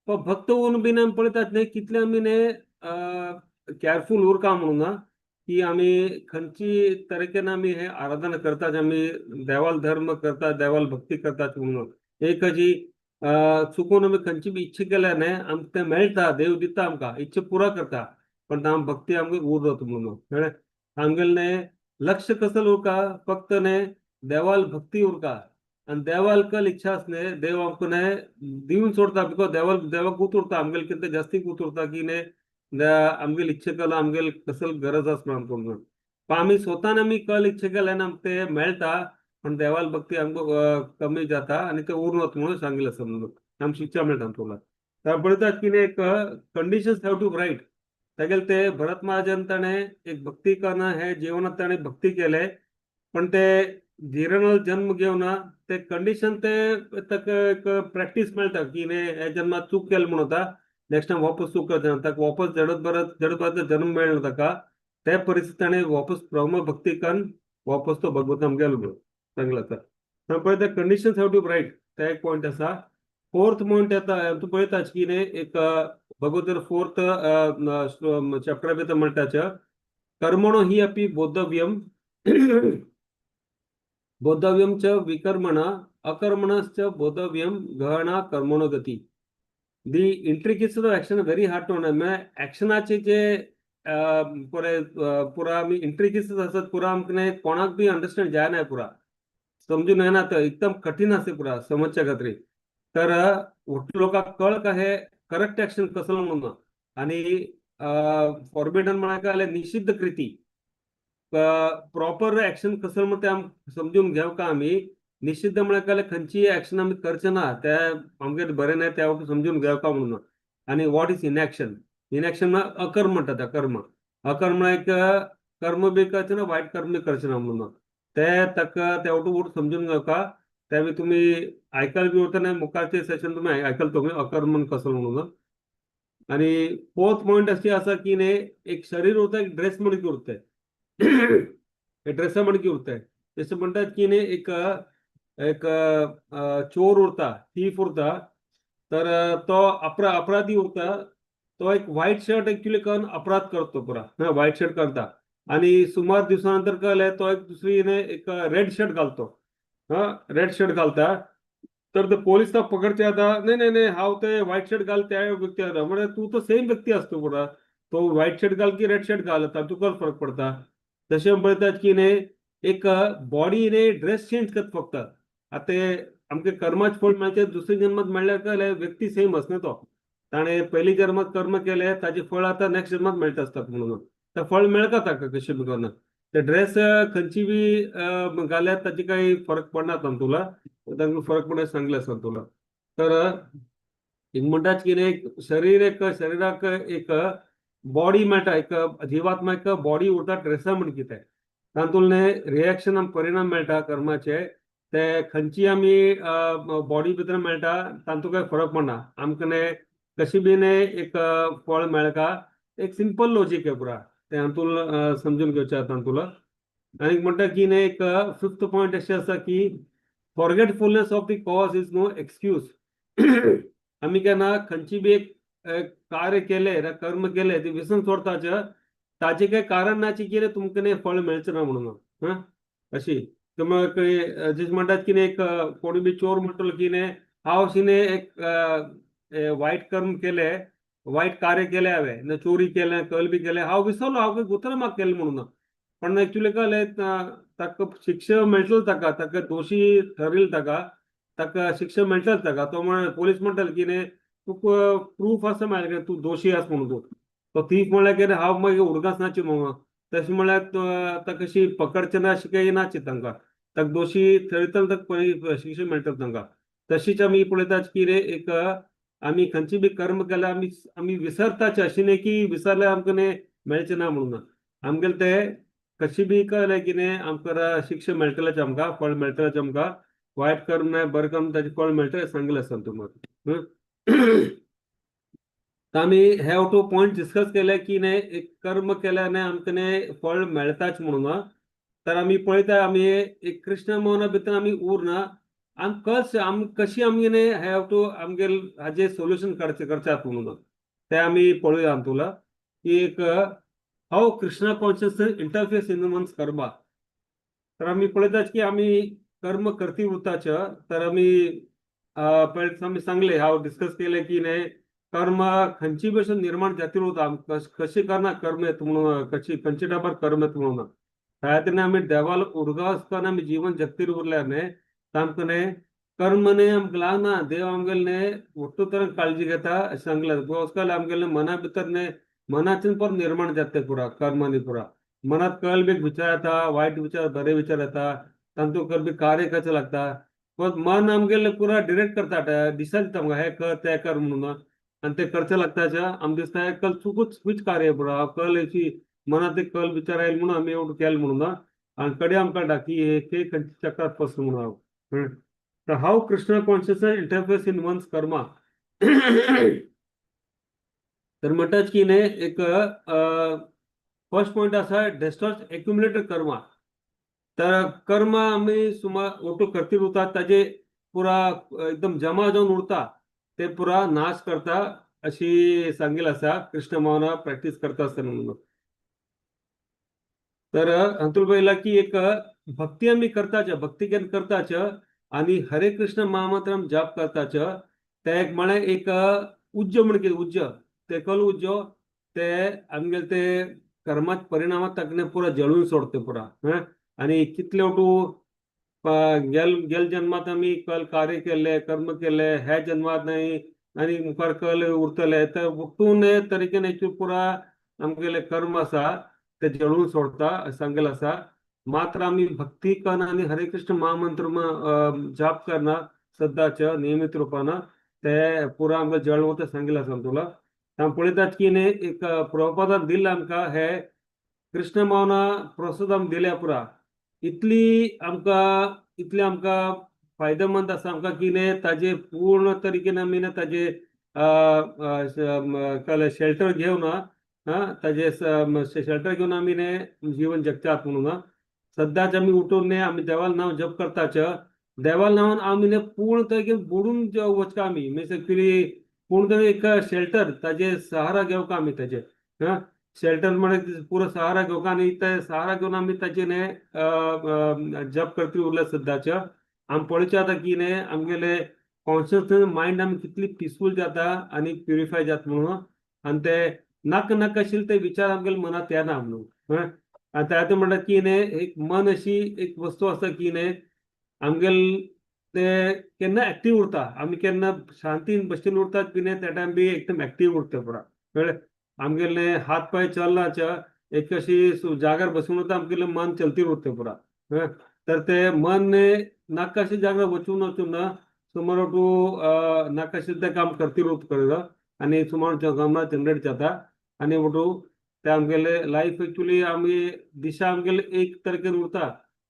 S1: पण भक्त होऊन बी आमी पळयतात न्ही कितले आमी न्ही केअरफूल उरका म्हणून ना की आमी खंयची तरेकेन आमी हे आराधना करतात, आमी देवाल धर्म करतात, देवाल भक्ती करतात म्हणून. एक जी चुकून आमी खंयची बी इच्छा केल्यार न्ही आमकां तें मेळटा, देव दिता आमकां, इच्छा पुरा करता, पण आम भक्ती आमकां उरत म्हणून, कळ्ळें? आमगेलें न्ही लक्ष कसं उरका, फक्त न्ही देवाल भक्ती उरका आनी देवाल कल इच्छा आस न्ही देव आमकां न्ही दिवन सोडता. Because देवाल देवाक गुत उरता, आमगेले कितें जास्ती गुत उरता की न्ही आमगेली इच्छा कल आमगेले कसल गरज आसा म्हणून आमकां. पण आमी स्वतान आमी कल इच्छा केल्यान आमकां ते मेळटा, पण देवाल भक्ती आमकां कमी जाता आनी ते उरून वता म्हणून सांगिल्लें आसा. म्हणून आमकां शिक्षा मेळटा तुला. तर पळयतात की न्ही एक कंडिशन्स have to right. तागेले ते भरत महाराजान ताणें एक भक्ती करून हे जिवनात ताणें भक्ती केले, पण ते धीरणाल जन्म घेवन ते कंडिशन ते ताका एक प्रॅक्टीस मेळटा की न्ही हे जन्मात चूक केली म्हणून वता, नेक्स्ट टायम वापस चूक करता. ताका वापस जडत भरत जड भरत जन्म मेळ्ळो ताका. त्या परिस्थिती ताणें वापस ब्रह्म भक्ती करून वापस तो भगवताम गेलो म्हणून सांगला. तर पळयता कंडिशन्स have to right, ते एक पॉयंट आसा. फोर्थ पॉयंट येता, तूं पळयता की न्ही एक भगवत फोर्थ चॅप्टर भितर म्हणटाच, कर्मणो हि अपि बोद्धव्यम बोद्धव्यम च विकर्मण अकर्मणश्च बोद्धव्यम गहना कर्मणो गती. The intricacies of action very hard to. म्हळ्यार ऍक्शनाचे जे पुरे पुरा आमी इंट्रिकेसीस आसात पुरा, आमकां न्ही कोणाक बी अंडरस्टँड जायना, पुरा समजून येना, तर एकदम कठीण आसा पुरा समजच्या खातीर. तर व्हडल्या लोकांक कळ का हे करेक्ट ऍक्शन कसलो म्हणून. आनी फॉर्बिडन म्हळ्यार काय, निषिद्ध कृती, प्रॉपर ऍक्शन कसं म्हण ते समजून घेव का आमी. निषिद्ध म्हळ्यार काय, खंयची ऍक्शन आमी करचे ना, ते आमगे बरें न्हय, त्या समजून घेव का म्हणून. आनी what is इनएक्शन? इनएक्शन म्हळ्यार अकर्म म्हणटात. अकर्म, अकर्म म्हळ्यार एक कर्म बी करचें ना, वायट कर्म बी करचें ना म्हणून. ते ताका ते वट समजून घेवका. ते बी तुमी आयकल बी उरता न्ही, मुखारचे सेशन तुमी आयकल तुमी अकर्म कसो म्हणून. आणि फोर्थ पॉइंट अशी आसा की न्ही एक शरीर उरता, एक ड्रेस म्हणून उरता, ड्रेसा म्हणून उरता. जशें म्हणटात की न्ही एक एक चोर उरता, थीफ उरता, तर तो अपराधी उरता. तो एक व्हाईट शर्ट एक्च्युअली करून अपराध करतो पुरा, व्हाईट शर्ट करता आणि सुमार दिवसानंतर कळले तो एक दुसरी एक रेड शर्ट घालतो. हा, रेड शर्ट घालता, तर ते पोलीस तर पकडचे आता, नाही नाही नाही, हाव ते व्हाईट शर्ट घाल त्या व्यक्ती आता. म्हणजे तू तो सेम व्यक्ती असतो पुरा. तो व्हाईट शर्ट घाल की रेड शर्ट घाल, तुका फरक पडता. तशें पळयतात की न्ही एक बॉडी न्ही ड्रेस चेंज करता फक्त. आतां आमकां कर्माचे फळ मेळचें दुसऱ्या जन्मात मेळ्ळ्यार कळ्ळें व्यक्ती सेम आसना तो. ताणें पयली जन्मात कर्म केले, ताजे फळ आतां नेक्स्ट जन्मात मेळटा आसता म्हणून. ते फळ मेळटा ताका कशें बी करून. ते ड्रेस खंयची बी घाल्यार ताजे काही फरक पडना तुला, तांकां फरक पडना सांगलें आसा तुला. तर एक म्हणटात की एक शरीर, एक शरीराक एक बॉडी मेळटा, एक जिवात्मा एक बॉडी उरता ड्रेसा म्हण कितें, तातूंतलें रिएक्शन आमकां परिणाम मेळटा कर्माचे. ते खंयची आमी बॉडी भितर मेळटा तातूंत कांय फरक पडना आमकां. न्ही कशी बी न्ही एक फळ मेळटा. एक सिंपल लॉजीक आहे पुरा, ते हातून समजून घेवचें तातूंतलो. आनी म्हणटा की न्ही एक फिफ्थ पॉयंट अशें आसा की forgetfulness of the cause is no excuse. आमी केन्ना खंयची बी एक कार्य केलें, कर्म केलें, ते विसरून सोडताच, ताचें कांय कारण नाचे की तुमकां न्ही फळ मेळचें ना म्हणून. हा, अशी तुमी जशें म्हणटात की एक कोणी बी चोर म्हणटलो की न्ही हांव अशी न्ही एक वायट कर्म केले, वायट कार्य केलें हांवें, न चोरी केलें, कल बी केलें, हांव विसरलो, हांव गुतलो म्हाका केलें म्हणून. पण एक्चुली कळ्ळें, ताका शिक्षा मेळटलो, ताका ताका दोशी ठरयले, ताका ताका शिक्षा मेळटलेच ताका. तो म्हण पोलीस म्हणटले की न्ही तुका प्रूफ आसा म्हाजे कडेन, तूं दोशी आसा म्हणून. तूं तो थीफ म्हणल्यार कितें, हांव मागीर उडगास नाची म्हणून तशें म्हणल्यार ताका अशी पकडचें ना, अशें काही नाची तांकां. ताका दोशी थरयतले, ताका शिक्षा मेळटले तांकां. तशीच आमी पळयतात की रे एक आमी खंयची बी कर्म केल्यार आमी आमी विसरताच, अशें न्ही की विसरल्यार आमकां न्ही मेळचें ना म्हणून. आमगेलें तें कशी बी कळ्ळें की न्ही आमकां शिक्षा मेळटलेच, आमकां फळ मेळटलेच. आमकां वायट कर्म नाय बरें कर्म ताजें फळ मेळटलें सांगलें आसा तुमकां. आमी हे टू पॉयंट डिस्कस केले की न्ही एक कर्म केल्यार आमकां न्ही फळ मेळटाच म्हणून. तर आमी पळयता, आमी एक कृष्ण मोहना भितर आमी उरना, आम कस आम कशी आमगे न्ही have to आमगे हाजे सोल्युशन काडचें करच्यात म्हणून ते आमी पळोवया तुला की एक how Krishna consciousness interferes in one's karma. तर आमी पळयतात की आमी कर्म करती उरताच. तर आमी पयलीं आमी सांगले, हांव डिस्कस केले की न्ही कर्म खंयची भशेन निर्माण जाती उरता, कशी करना कर्म येता म्हणून, कशी खंयचे टायमार कर्म येता म्हणून. त्या खातीर आमी देवाल उडगास करून आमी जीवन जगतीर उरल्यार न्ही आमकां न्ही कर्म न्ही आमकां लागना, देव आमगेले न्ही ఒట్టు तरेन काळजी घेता अशें सांगलें. आमगेले मना भितर न्ही मनाच्यान परत निर्माण जाता पुरा कर्मांनी. पुरा मनात कल बी विचार येता, वायट विचार बरे विचार येता, तांतूत कर बी कार्य करचें लागता. पण मन आमगेलें पुरा डिरेक्ट करता, दिशा दिता आमकां, हें कर तें कर म्हणून, आनी तें करचें लागता. आमकां दिसता कल चुकूच चुकीच कार्य पुरा कल अशी मनात एक कल विचार आयल म्हणून आमी एवढं केलें म्हणून, आनी कडे आमकां कळटा की हे खंयच्या चक्रात फसलो म्हणून हांव. तर how Krishna consciousness interferes in one's karma. तर म्हणटाच की न्ही एक फर्स्ट पॉयंट आसा, डिस्ट्रॉयज एक्युमुलेटेड कर्मा. तर कर्म आमी सुमार ओटो करती उरता, ताजे पुरा एकदम जमा जावन उरता, ते पुरा नाश करता अशी सांगेल आसा कृष्ण भावना प्रॅक्टीस करता आसतना म्हणून. तर हातूंत पळयला की एक भक्ती आमी करताच, भक्ती ज्ञान करताच आणि हरे कृष्ण महामंत्र जप करताच, ते एक म्हळ्यार एक उज्ज म्हण कितें उज्ज ते कल उज्जो ते आमगेले ते कर्मात परिणामात ताकने पुरा जळून सोडते पुरा. आणि कितले तूं गेल गेल जन्मात आमी कल कार्य केल्ले, कर्म केल्ले, ह्या जन्मात न्ही आनी मुखार कल उरतले, तर उठून तरेकेन पुरा आमगेले कर्म आसा ते जळून सोडता सांगेल आसा. मात्र आमी भक्ती कन्न आनी हरे कृष्ण महामंत्र जाप करना सदाच नियमित रूपान, ते पुरा आमकां जळ वता सांगेल आसा तुला. आमी पळयतात की न्ही एक प्रभुपादान दिल्लें आमकां हे कृष्ण भावना प्रसाद आमकां दिल्या पुरा, इतली आमकां इतली आमकां फायदेमंद आसा आमकां की न्ही ताजे पूर्ण तरेकेन आमी न्ही ताजे शेल्टर घेवन, ताजे शेल्टर घेवन आमी न्ही जीवन जगतात म्हणून. सद्याच आमी उठून न्ही आमी देवाल नांव जप करताच, देवाल नांवान आमी न्ही पूर्ण तरेकेन बुडून वचका आमी, मिन्स एक्चुली पूर्ण तरेन एक शेल्टर ताजे सहारा घेवका आमी ताजे, शेल्टर म्हळ्यार पुरो सहारा घेवका आनी ते सहारा घेवन आमी ताजे न्ही जप करती उरले सद्याच. आमी पळोवचें आतां की न्ही आमगेले कॉन्शियसनेस मायंड आमी कितली पिसफूल जाता आनी प्युरिफाय जाता म्हणून, आनी ते नाका नाका आशिल्ले ते विचार आमगेले मनांत येना म्हणून. आनी त्या म्हणटा की न्ही एक मन अशी एक वस्तू आसा की न्ही आमगेले ते केन्ना एक्टीव उरता, आमी केन्ना शांतीन बसून उरतात की न्ही त्या टायम बी एकदम एक्टीव उरता पुरा, कळ्ळें. आमगेले हात पांय चलनाच, एक अशी जाग्यार बसून उरता, आमगेलें मन चलती उरता पुरा. तर ते मन नाका अशी जाग्यार वचून वचून ना सुमार तूं नाका अशें ते काम करती उरता कळ्ळें, आनी सुमार कामां जनरेट जाता आनी वटू ते आमगेले लायफ एक्चुली आमी दिशा आमगेले एक तरेकेन उरता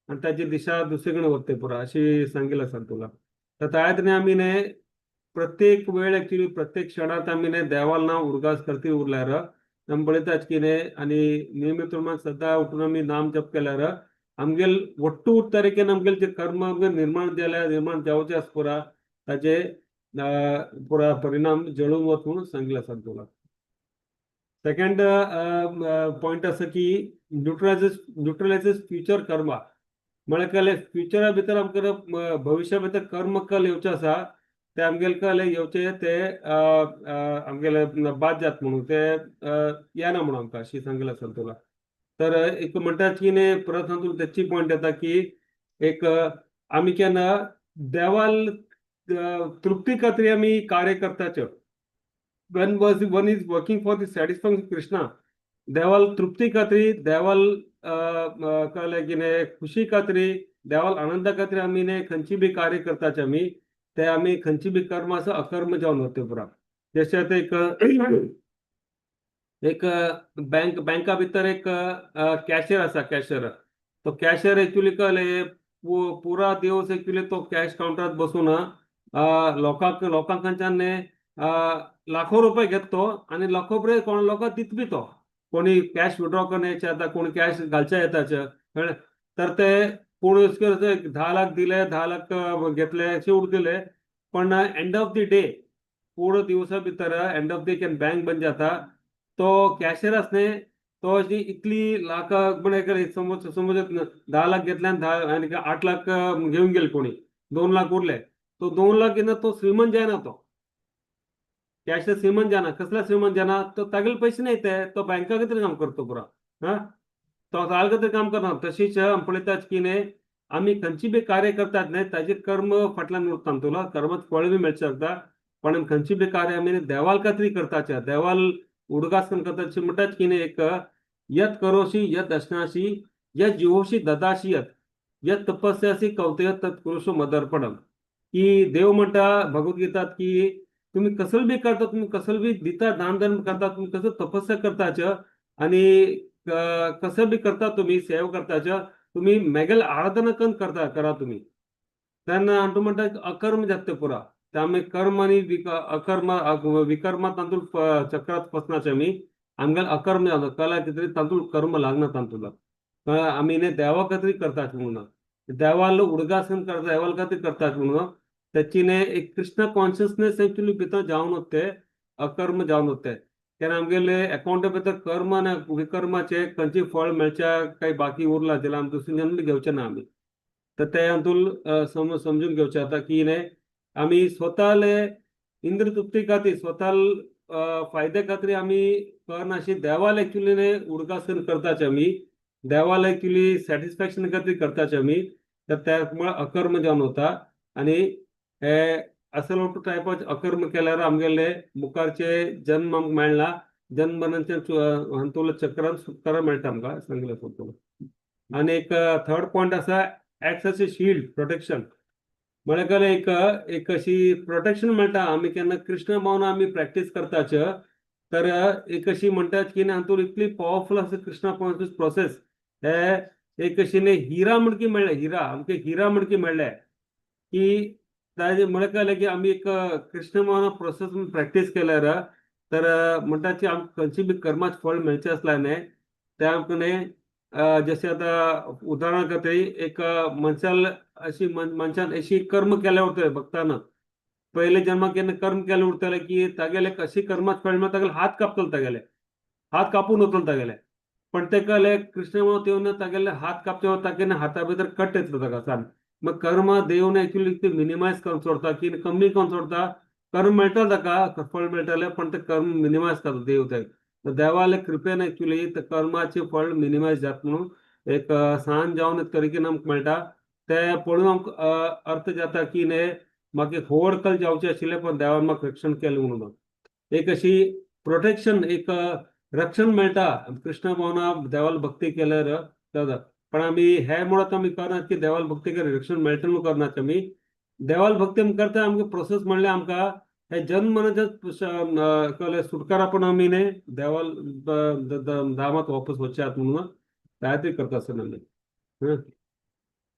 S1: आनी ताची दिशा दुसरे कडेन वता पुरा अशी सांगेल आसा तुला. तर त्या तरेन आमी न्ही प्रत्येक वेळ एक्चुली प्रत्येक क्षणात आमी न्ही देवाल नांव उडगास करती उरल्यार आमी पळयतात की न्ही, आनी नियमीत प्रमाण सदां उठून आमी नाम जप केल्यार आमगेल ಒಟ್ಟು तरेकेन आमगेले जे कर्म आमगे निर्माण जाल्या, निर्माण जावचे आसा पुरा ताजे पुरा परिणाम जळून वत म्हणून सांगले आसा तुला. सेकंड पॉइंट आसा की न्यूट्रलायझेस न्यूट्रलायझेस फ्युचर कर्मा. म्हळ्यार कळ्ळें, फ्युचरा भितर आमकां भविश्या भितर कर्म कल येवचें आसा, ते आमगेले कळ्ळें येवचे ते आमगेले बाद जात म्हणून ते येना म्हणून आमकां अशी सांगलें आसा तुला. तर एक म्हणटा की न्ही, परत हातूंत तेची पॉयंट येता की एक आमी केन्ना देवाल तृप्ती खातीर आमी कार्य करताचे. When was one is working for the satisfaction Krishna, देवाल तृप्ती खातीर, देवाल कळ्ळें की न्ही, खुशी खातीर, देवाल आनंदा खातीर आमी न्ही खंयची बी कार्य करताचे आमी, ते आमी खंयची बी कर्म आसा अकर्म जावन वता पुरा. जशें आतां एक एक बँका भितर एक कॅशियर आसा, कॅशियर. तो कॅशियर एक्चुअली कळ्ळें, पुरा दिवस एक्चुअली तो कॅश काउंटरात बसून लोकांक कडच्यान लाखो रुपये घेता तो आनी लाखो रुपये कोण लोकांक दित बी तो. कोणी कॅश विड्रॉ करून येयचे येता, कोणी कॅश घालचे येताचे, कळ्ळें. तर ते कोण 10 लाख दिले, 10 लाख घेतले अशे उरतले, पण एंड ऑफ the day, पूर्ण दिवसा भितर एंड ऑफ the केन्ना बँक बंद जाता, तो कॅशियर आसने तो अशी इतली लाख म्हण समज समज 10 लाख घेतले आनी 10 आनी 8 लाख घेवन गेले कोणी, 2 लाख उरले. तो 2 लाख घेवन तो श्रीमंत जायना, तो कॅशियर श्रीमंत जायना. कसले श्रीमंत जायना? तो तागेले पयशे न्ही ते, तो बँका खातीर काम करतो पुरा. हा, तो ताजे खातीर काम करना. तशीच आमी पळयतात की न्ही, आमी खंयची बी कार्य करतात न्ही, ताजे कर्म फाटल्यान उरता तुला, कर्मात फळ बी मेळचें शकता. पण आमी खंयची बी कार्य आमी देवाल खातीर करताचे, देवाल उडगास करून करताचे. म्हणटात की न्ही, एक यत करोशी यत अश्नाशी यत जिवोशी ददाशी यत यत तपस्यासी कौंतेय तत् कुरुष्व मदर्पणम. की देव म्हणटा भगवद्गीतात की तुम्ही कसल बी करता, तुम्ही कसल बी दिता, दान धर्म करता, तुम्ही कसं तपस्या करताच आणि कसं बी करता, तुम्ही सेवा करताच, तुम्ही मेगल आराधना कन करता करा तुम्ही, तेन्ना हातूंत म्हणटा अकर्म जाता पुरा. त्यामुळे कर्म आणि अकर्म विकर्मा तांतूत चक्रात फसनाचे आमी. आमगेले अकर्म जाता कला कितें तांतूत कर्म लागना तांतूत. आमी न्ही देवा खातीर करतात म्हणून, देवाल उडगासन करता, देवाल खातीर करतात म्हणून त्याची न्ही एक कृष्ण कॉन्शियसनेस एक्चुअली भितर जावन वते, अकर्म जावन वते. तेन्ना आमगेले अकाउंटा भितर कर्म आनी विकर्माचे खंयचे फळ मेळच्या काही बाकी उरला जाल्यार आमी दुसरे जन्म घेवचे ना आमी. तर ते हातून समजून घेवचें आतां की न्ही, आमी स्वताले इंद्र तृप्ती खातीर, स्वताल फायद्या खातीर आमी करनाशी, देवाल एक्चुअली न्ही उडगासन करताचे आमी, देवाल एक्चुअली सॅटिस्फॅक्शन खातीर करताचे आमी, तर त्यामुळे अकर्म जावन वता. आनी हे असलो टायपाचे अकर्म केल्यार आमगेले मुखारचे जन्म आमकां मेळना, जन्म मरणाच्या हातूंतलो चक्रान सुटकारा मेळटा आमकां सांगलें तुका. आनी एक थर्ड पॉयंट आसा, acts as a shield protection. म्हळ्यार कळ्ळें, एक एक अशी प्रोटेक्शन मेळटा. आमी केन्ना कृष्ण भावना आमी प्रॅक्टीस करताच, तर एक अशी म्हणटात की हातूंत इतली पॉवरफुल आसा कृष्णा कॉन्शियस प्रोसेस. हे एक अशी न्ही हिरा म्हणकी मेळ्ळे, हिरा आमकां हिरा म्हणकी मेळ्ळे की ताजे. म्हळ्यार कळ्ळें की आमी एक कृष्ण भावना प्रोसेस प्रॅक्टीस केल्यार तर म्हणटा की आमकां खंयची बी कर्माचें फळ मेळचें आसल्यार न्ही, तें आमकां न्ही, जशें आतां उदाहरण खातीर एक मनशाल अशी मनशान अशी कर्म केले उरतले, भक्तान पयले जन्माक केन्ना कर्म केले उरतले की तागेले अशी कर्मात फळ मेळटा, तागेले हात कापतले, तागेले हात कापून वतले तागेले. पण ते कळ्ळें, कृष्ण म्हणून येवन तागेले हात कापचे, तागेले हाता भितर कट येतलो ताका सान. मग कर्म देव एक्चुअली ते मिनिमायज करून सोडता की कमी करून सोडता. कर्म मेळटा ताका, फळ मेळटलें, पण ते कर्म मिनिमायज करता देव. ते देवाले कृपेन एक्चुअली ते कर्माचे फळ मिनिमायज जाता म्हणून एक सान जावन एक तरेकेन आमकां मेळटा. ते पळोवन आमकां अर्थ जाता की न्ही, म्हाका एक व्हड कल जावचें आशिल्लें, पण देवान म्हाका रक्षण केलें म्हणून. एक अशी प्रोटेक्शन, एक रक्षण मेळटा कृष्ण भावना देवाल भक्ती केल्यार जाता. पण आमी हे म्हणत आमी करनात की देवाल भक्ती केल्यार रक्षण मेळटलें म्हणून करनात आमी. देवाल भक्ती आमी करता, आमकां प्रोसेस म्हणल्यार आमकां हे जन्म मरणाच्या कळ्ळें सुटकारा पण आमी न्ही देवाल धामात वापस वचचे आहात म्हणून तयारी करता आसतना आमी.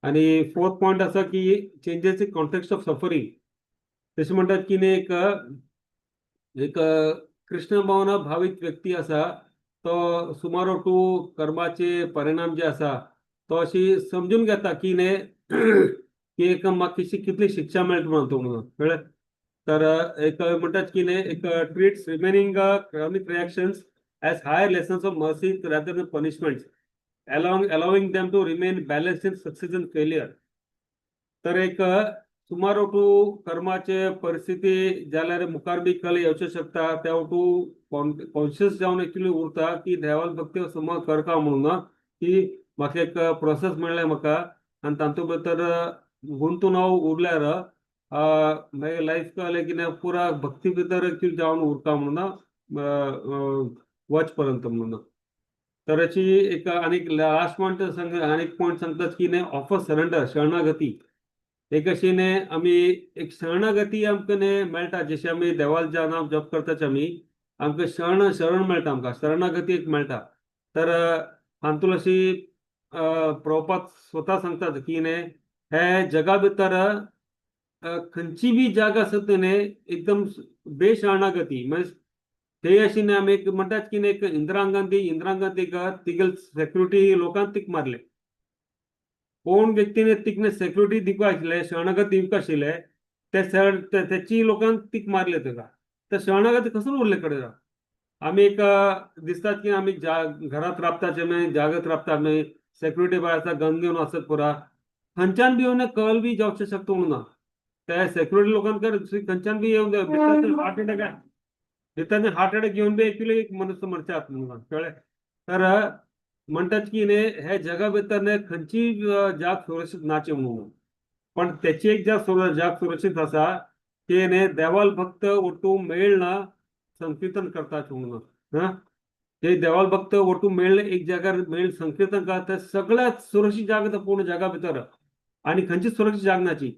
S1: आनी फोर्थ पॉयंट आसा की changes in context of suffering. तशें म्हणटात की न्ही, एक एक कृष्ण भावना भावीत व्यक्ती आसा, तो सुमार टू कर्माचे परिणाम जे आसा तो अशी समजून घेता की न्ही, की एक म्हाका कितली शिक्षा मेळटा म्हणून तो, कळ्ळें. तर एक म्हणटात की न्ही, एक treats remaining karmic reactions as higher lessons of mercy rather than punishment. Allowing them to remain balanced in success and failure. तर एक सुमार टू कर्माचे परिस्थिती जाल्यार मुखार बी कल येवचे शकता, त्या तूं कॉन्शियस जावन एक्चुअली उरता की देवाल भक्ती सम करका म्हणून की म्हाका एक प्रोसेस मेळ्ळें म्हाका आनी तातूंत भितर गुंतून हांव उरल्यार मागीर लायफ कळ्ळें की ना पुरा भक्ती भितर एक्चुअली जावन उरता म्हणून वच पर्यंत म्हणून. तर याची एक आणि लास्ट पॉइंट सांग, आणि एक पॉइंट सांगतात की ने ऑफर सरेंडर, शरणागती. एक अशी ने आमी एक शरणागती आमकां ने मेळटा, जशें आमी देवाल ज्या नांव जप करतात आमी, आमकां शरण शरण मेळटा, आमकां शरणागती एक मेळटा. तर हातूंत अशी प्रभुपाद स्वता सांगतात की ने हे जगा भितर खंयची बी जागा आसत न्ही एकदम बेशरणागती म्हणजे ते अशी न्ही आमी एक म्हणटात की न्ही एक इंदिरा गांधी, इंदिरा गांधीक तिगेल सेक्युरिटी लोकांक तीक मारले. कोण व्यक्तीने तिकने सेक्युरिटी दिवपा आशिल्ले, शरणागती दिवपा आशिल्ले, ते तेची लोकांक तीक मारले ताका. तर शरणागती कसो उरले कडेन? आमी एक दिसतात की आमी घरात राबताचे, आमी जागत राबता, आमी सेक्युरिटी बाय आसा, गन घेवन आसत पुरा, खंयच्यान बी येवन कल बी जावचें शकता म्हणून ना. ते सेक्युरिटी लोकांक खंयच्यान बी येवन हार्ट अटॅक, भितर हार्ट अटॅक घेवन बी एक्चुअली एक मनुष्य मरच्यात म्हणून कळ्ळें. तर म्हणटात की न्ही हे जगा भितर न्ही खंयची जाग सुरक्षीत नाची म्हणून, पण त्याची एक जाग जाग सुरक्षीत आसा ते न्ही देवाल भक्त ओटू मेळना संकीर्तन करतात म्हणून. हा ते देवाल भक्त ओटू मेळ्ळे एक जाग्यार मेळ संकीर्तन करता, सगळ्यात सुरक्षीत जागा पूर्ण जगा भितर आणि खंयची सुरक्षीत जाग नाची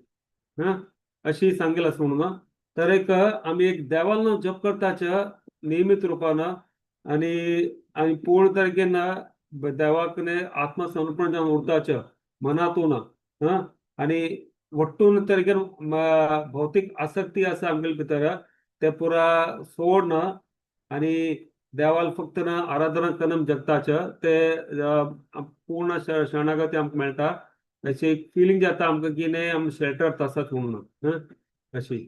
S1: हा अशी सांगेल आसा म्हणून. तर एक आमी एक देवाल जप करताच नियमित रूपान आणि आणि पूर्ण तरेन देवाक आत्मसमर्पण जावन उरताच मनातून हा आणि वट्टून तरेन भौतिक आसक्ती आसा आमगेले भितर ते पुरा सोडन आणि देवाल फक्त ना आराधना करून जगताच ते पूर्ण शरणागती आमकां मेळटा. अशी एक फिलिंग जाता आमकां की न्ही आमी शेल्टर आसात म्हणून अशी.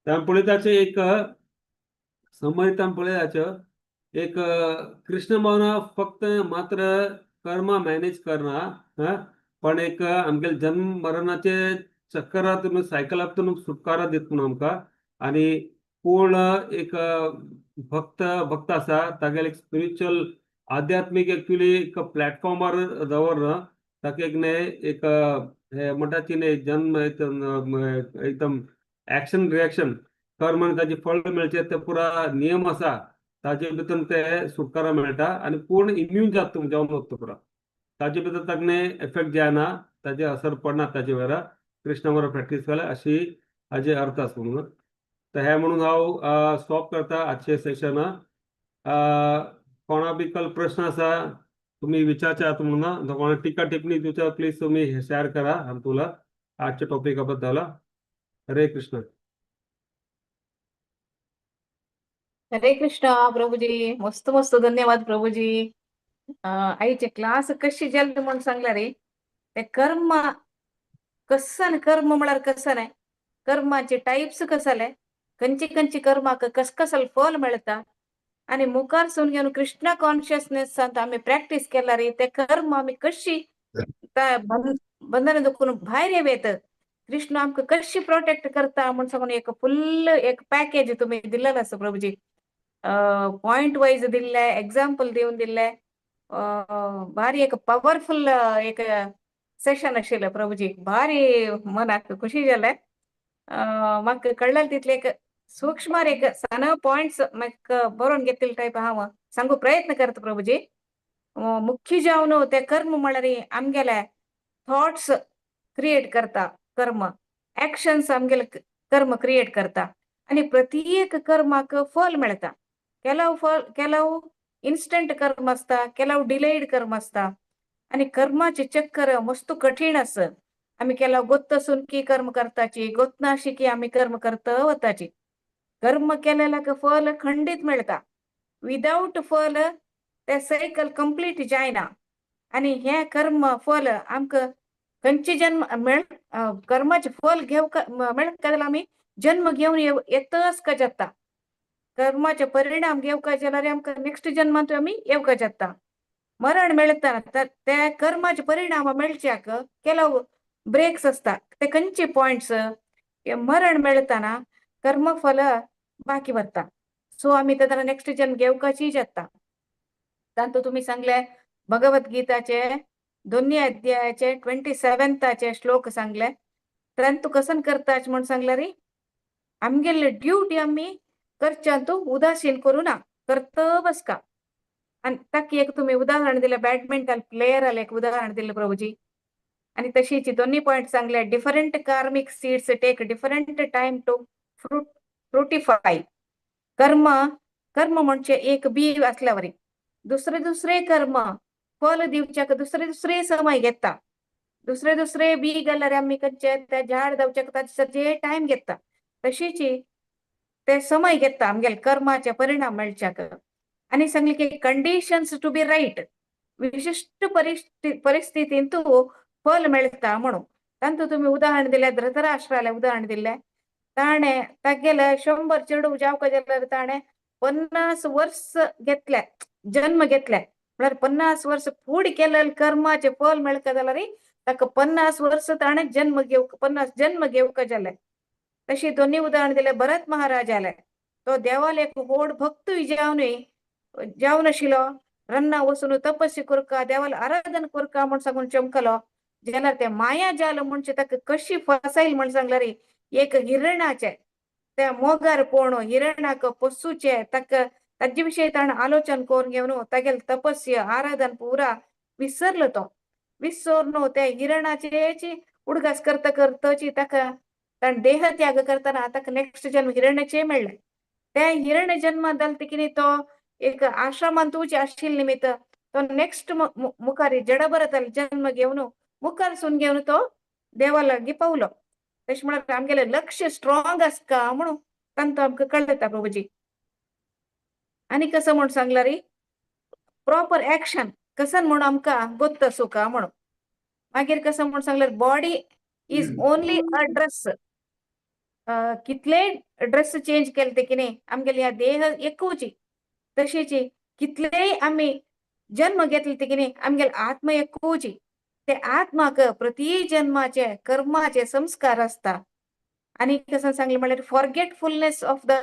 S1: आमी पळयताचे एक समज आमी पळयताचे एक कृष्ण भावना फक्त मात्र कर्मा मॅनेज करना हा, पण एक आमगेले जन्म मरणाचे चक्करातून सायकलातून सुटकारा दिता म्हणून आमकां. आणि पूर्ण एक भक्त भक्त आसा तागेले एक स्पिरिच्युअल आध्यात्मीक एक्चुअली एक प्लॅटफॉर्मार दवरना ताका एक न्ही एक हे म्हणटात की न्ही जन्म एकदम एक्शन रिएक्शन कर्म आनी ताजे फळ मेळचें ते पुरा नियम आसा ताजे भितर ते सुटकारा मेळटा आनी पूर्ण इम्यून जाता जावन वता पुरा. ताजे भितर ताका एफेक्ट जायना, ताजे असर पडना ताजे वेळार कृष्ण बरोबर प्रॅक्टीस केल्यार अशी हाजे अर्थ आसा म्हणून. तर हे म्हणून हांव स्टॉप करता आजचे सेशन. कोणा बी कल प्रश्न आसा तुम्ही विचारचे म्हणून, कोणा टिका टिप्पणी दिवच्या प्लीज तुम्ही शेअर करा तुला आजच्या टॉपिका बद्दल. हरे कृष्ण.
S2: हरे कृष्ण प्रभूजी, मस्त मस्त धन्यवाद प्रभूजी. आईचे क्लास कशी जाले म्हणून सांगला रे, ते कर्म कसं कर्म म्हळ्यार कसं नाही, कर्माचे टायप्स कसले, खंयची खंयची कर्माक कस कसल फल मेळटा आनी मुखार सून घेवन कृष्णा कॉन्शियसनेसांत आमी प्रॅक्टीस केला रे ते कर्म आमी कशी बंधन दुखून भायर येवेत, कृष्ण आमकां कशी प्रोटेक्ट करता म्हूण सांगून एक फुल्ल एक पॅकेज तुमी दिलेलं आसा प्रभूजी. पॉइंट वायज दिल्ले, एग्जाम्पल दिवन दिल्ले, भारी एक पॉवरफुल एक सेशन आशिल्लें प्रभूजी. भारी मनाक खुशी जालें. म्हाका कळ्ळें तितलें एक सूक्ष्म एक सण पॉइंट्स म्हाका बरोवन घेतिल्ले टायप हांव सांगू प्रयत्न करता प्रभूजी. मुख्य जावन ते कर्म म्हळ्यार आमगेले थॉट्स क्रिएट करता, कर्म एक्शन्स आमगेले कर्म क्रिएट करता आनी प्रत्येक कर्माक फल मेळटा. ಕೆಲವು फल ಕೆಲವು इन्स्टंट कर्म आसता, ಕೆಲವು डिलेड कर्म आसता आनी कर्माचे चक्कर मस्त कठीण आसा. आमी केला गोत्त आसून की कर्म करताची, गोत नाशी की आमी कर्म करत वताची. कर्म केलेल्याक फल खंडीत मेळटा, विदाउट फल ते सायकल कंप्लीट जायना. आनी हें कर्म फल आमकां खंयचे जन्म मेळ कर्माचें फल घेवंक मेळका जाल्यार आमी जन्म घेवन येतच का जाता. कर्माचे परिणाम घेवका जाल्यार आमकां नेक्स्ट जन्मांत आमी येवका जाता. मरण मेळटा तर त्या कर्माचे परिणाम मेळच्याक ಕೆಲವು ब्रेक्स आसता. ते खंयचे पॉयंट्स? मरण मेळतना कर्मफल बाकी वरता, सो आमी तेन्ना नेक्स्ट जन्म घेवपाची जाता. तातूंत तुमी सांगले, भगवद्गीताचे दोन्ही अध्यायाचे 27थाचे श्लोक सांगले. तांतू कसन करताच म्हूण सांगले री, आमगेले ड्युटी आमी करच्यांतू उदासीन करूं ना, करत बसका. आनी ताका एक तुमी उदाहरण दिलें, बॅडमिंटन प्लेयरालें एक उदाहरण दिलें प्रभुजी. आनी तशीच दोन्ही पॉयंट सांगले, different karmic seeds take different time to fructify. कर्म कर्म म्हणजे एक बी असल्यावरी दुसरे दुसरे कर्म फल दिवच्याक दुसरे दुसरे समय घेता. दुसरे दुसरे बी घाल्यार आमी खंयचे ते झाड जावच्याक ताजे टायम घेता, तशीच ते समय घेता आमगेले कर्माचे परिणाम मेळच्याक. आनी सांगले की कंडिशन्स टू बी रायट, विशिश्ट परिस्थितींतू फल मेळटा म्हणून. तांतू तुमी उदाहरण दिलें, धृतराष्ट्रालें उदाहरण दिलें. ताणें तागेले 100 चेडूं जावका जाल्यार ताणें 50 वर्स घेतले, जन्म घेतले. म्हळ्यार 50 वर्स फुडें केलेले कर्माचे फल मेळका जाल्यार ताका 50 वर्स ताणें जन्म घेवक, 50 जन्म घेवका जाले. तशी दोन्ही उदाहरण दिले भरत महाराजाले. तो देवाले एक व्हड भक्तूय जावनूय जावन आशिल्लो. रन्ना वचून तपस्या करका, देवाला आराधन करका म्हूण सांगून चमकलो. जाल्यार ते माया जाल म्हणजे ताका कशी फसायल म्हण सांगल्यार, एक हिरणाचे त्या मोगार पोण हिरणाक पोसूचे, ताका ताजे विशयी ताणें आलोचन करून घेवन तागेले तपस्या आराधन पुरा विसरलो. तो विसरून त्या हिरणाचेची उडगास करता करताची ताका ताणें देह त्याग करतना ताका नेक्स्ट जन्म हिरण्याचे मेळ्ळें. त्या हिरण्य जन्मांत जालें कितें, तो एक आश्रमांतूच आशिल्ले निमित्त तो नेक्स्ट मुखार जडभरताले जन्म घेवन मुखार सून घेवन तो देवा लागीं पावलो. तशें म्हळ्यार आमगेलें लक्ष स्ट्रॉंग आसका म्हणून तांतू आमकां कळटा प्रभुजी. आनी कसो म्हूण सांगल्यार, प्रॉपर एक्शन कसन म्हूण आमकां गोत्त सुका म्हणून. मागीर कसो म्हूण सांगल्यार, body is only a dress. कितलेय ड्रेस चेंज केले ते कितें, आमगेले ह्या देह एकूच. तशेंच कितलेय आमी जन्म घेतले ते कितें, आमगेले आत्मा एकूच. ते आत्माक प्रति जन्माचे कर्माचे संस्कार आसता. आनी कसं सांगलें म्हळ्यार, forgetfulness of the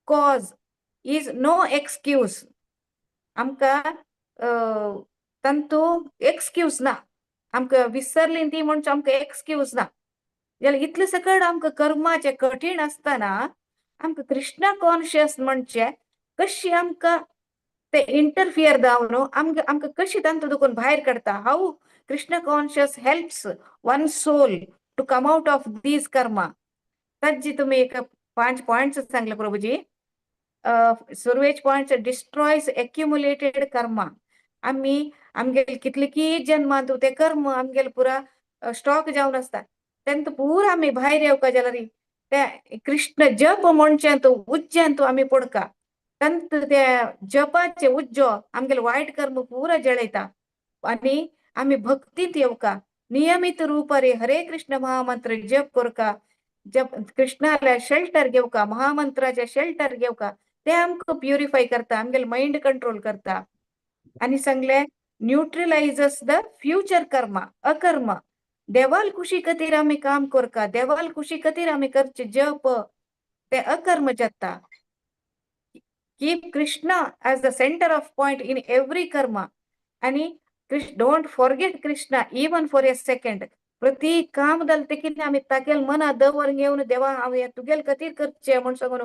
S2: cause is no excuse. आमकां तांतू एक्सक्यूज ना, आमकां विसरली ती म्हणजे आमकां एक्सक्यूज ना. जाल्यार इतलें सकट आमकां कर्माचें कठीण आसतना आमकां कृष्णा कॉन्शियस म्हणजे कशी आमकां ते इंटरफियर जावन आमकां आमकां कशी तांतू दुखून भायर काडटा. How Krishna conscious helps one soul to come out of these karma. ताजी तुमी एक पांच पॉयंट्स सांगले प्रभुजी. सुरवेच पॉयंट्स, डिस्ट्रॉयज एक्युमुलेटेड कर्मा. आमी आमगेले कितले जन्मांत ते कर्म आमगेले पुरा स्टॉक जावन आसता, तेंत पुरा आमी भायर येवका जाल्यार ते कृष्ण जप म्हणचें उज्ज्यांत आमी पडका. तांत ते जपाचे उज्जो आमगेले वायट कर्म पुरा जळयता. आनी आमी भक्तींत येवका, नियमित रूपारे हरे कृष्ण महामंत्र जप करका, जप कृष्णाल्या शेल्टर घेवका, महामंत्राचे शेल्टर घेवका. ते आमकां प्युरिफाय करता, आमगेले मायंड कंट्रोल करता. आनी सांगले, न्यूट्रलायझस the future कर्मा, अकर्म. देवाल खुशी खातीर आमी काम करका, देवाल खुशी खातीर आमी करचे जप ते अकर्म जाता. Keep Krishna as the center of point in every karma. आनी don't forget Krishna even for a second. प्रति काम जालें ते कितें आमी तागेल मना दवर घेवन, देवा हांव हें तुगेल खातीर करचें म्हूण सांगून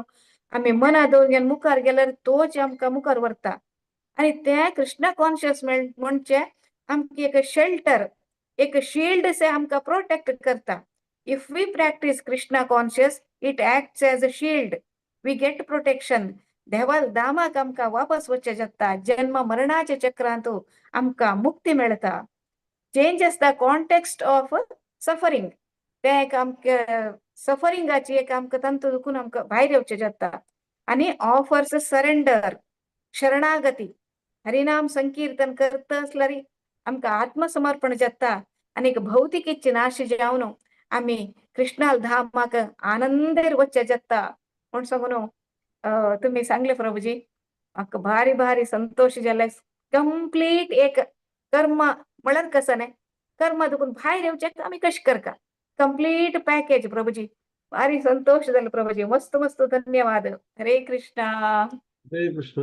S2: आमी मना दवर घेवन मुखार गेल्यार तोच आमकां मुखार व्हरता. आनी तें कृष्णा कॉन्शियस म्हणजे आमकां एक शेल्टर, एक शिल्ड से आमकां प्रोटेक्ट करता. If we practice Krishna conscious, it acts as a shield. We get protection. देवाल दामाक आमकां वापस वचचें जाता, जन्म मरणाच्या चक्रांत आमकां मुक्ती मेळटा. Changes the context of suffering. तें एक आमकां सफरिंगाची एक आमकां तांतूं दुखून आमकां भायर येवचें जाता. आनी ऑफर्स सरेंडर, शरणागती. हरिनाम संकीर्तन करता आसल्यार आमकां आत्मसमर्पण जाता आनी एक भौतिक इच्छा नाश जावन आमी कृष्णाल धामाक आनंदेर वचचें जाता म्हूण सांगून तुमी सांगले प्रभुजी. म्हाका भारी भारी संतोश जाले. कंप्लीट एक कर्म म्हळ्यार कसं न्ही, कर्म दुखून भायर येवचें आमी कशें करका, कंप्लीट पॅकेज प्रभुजी. भारी संतोष जालो प्रभुजी, मस्त मस्त धन्यवाद. हरे कृष्णा.
S1: हरे कृष्ण.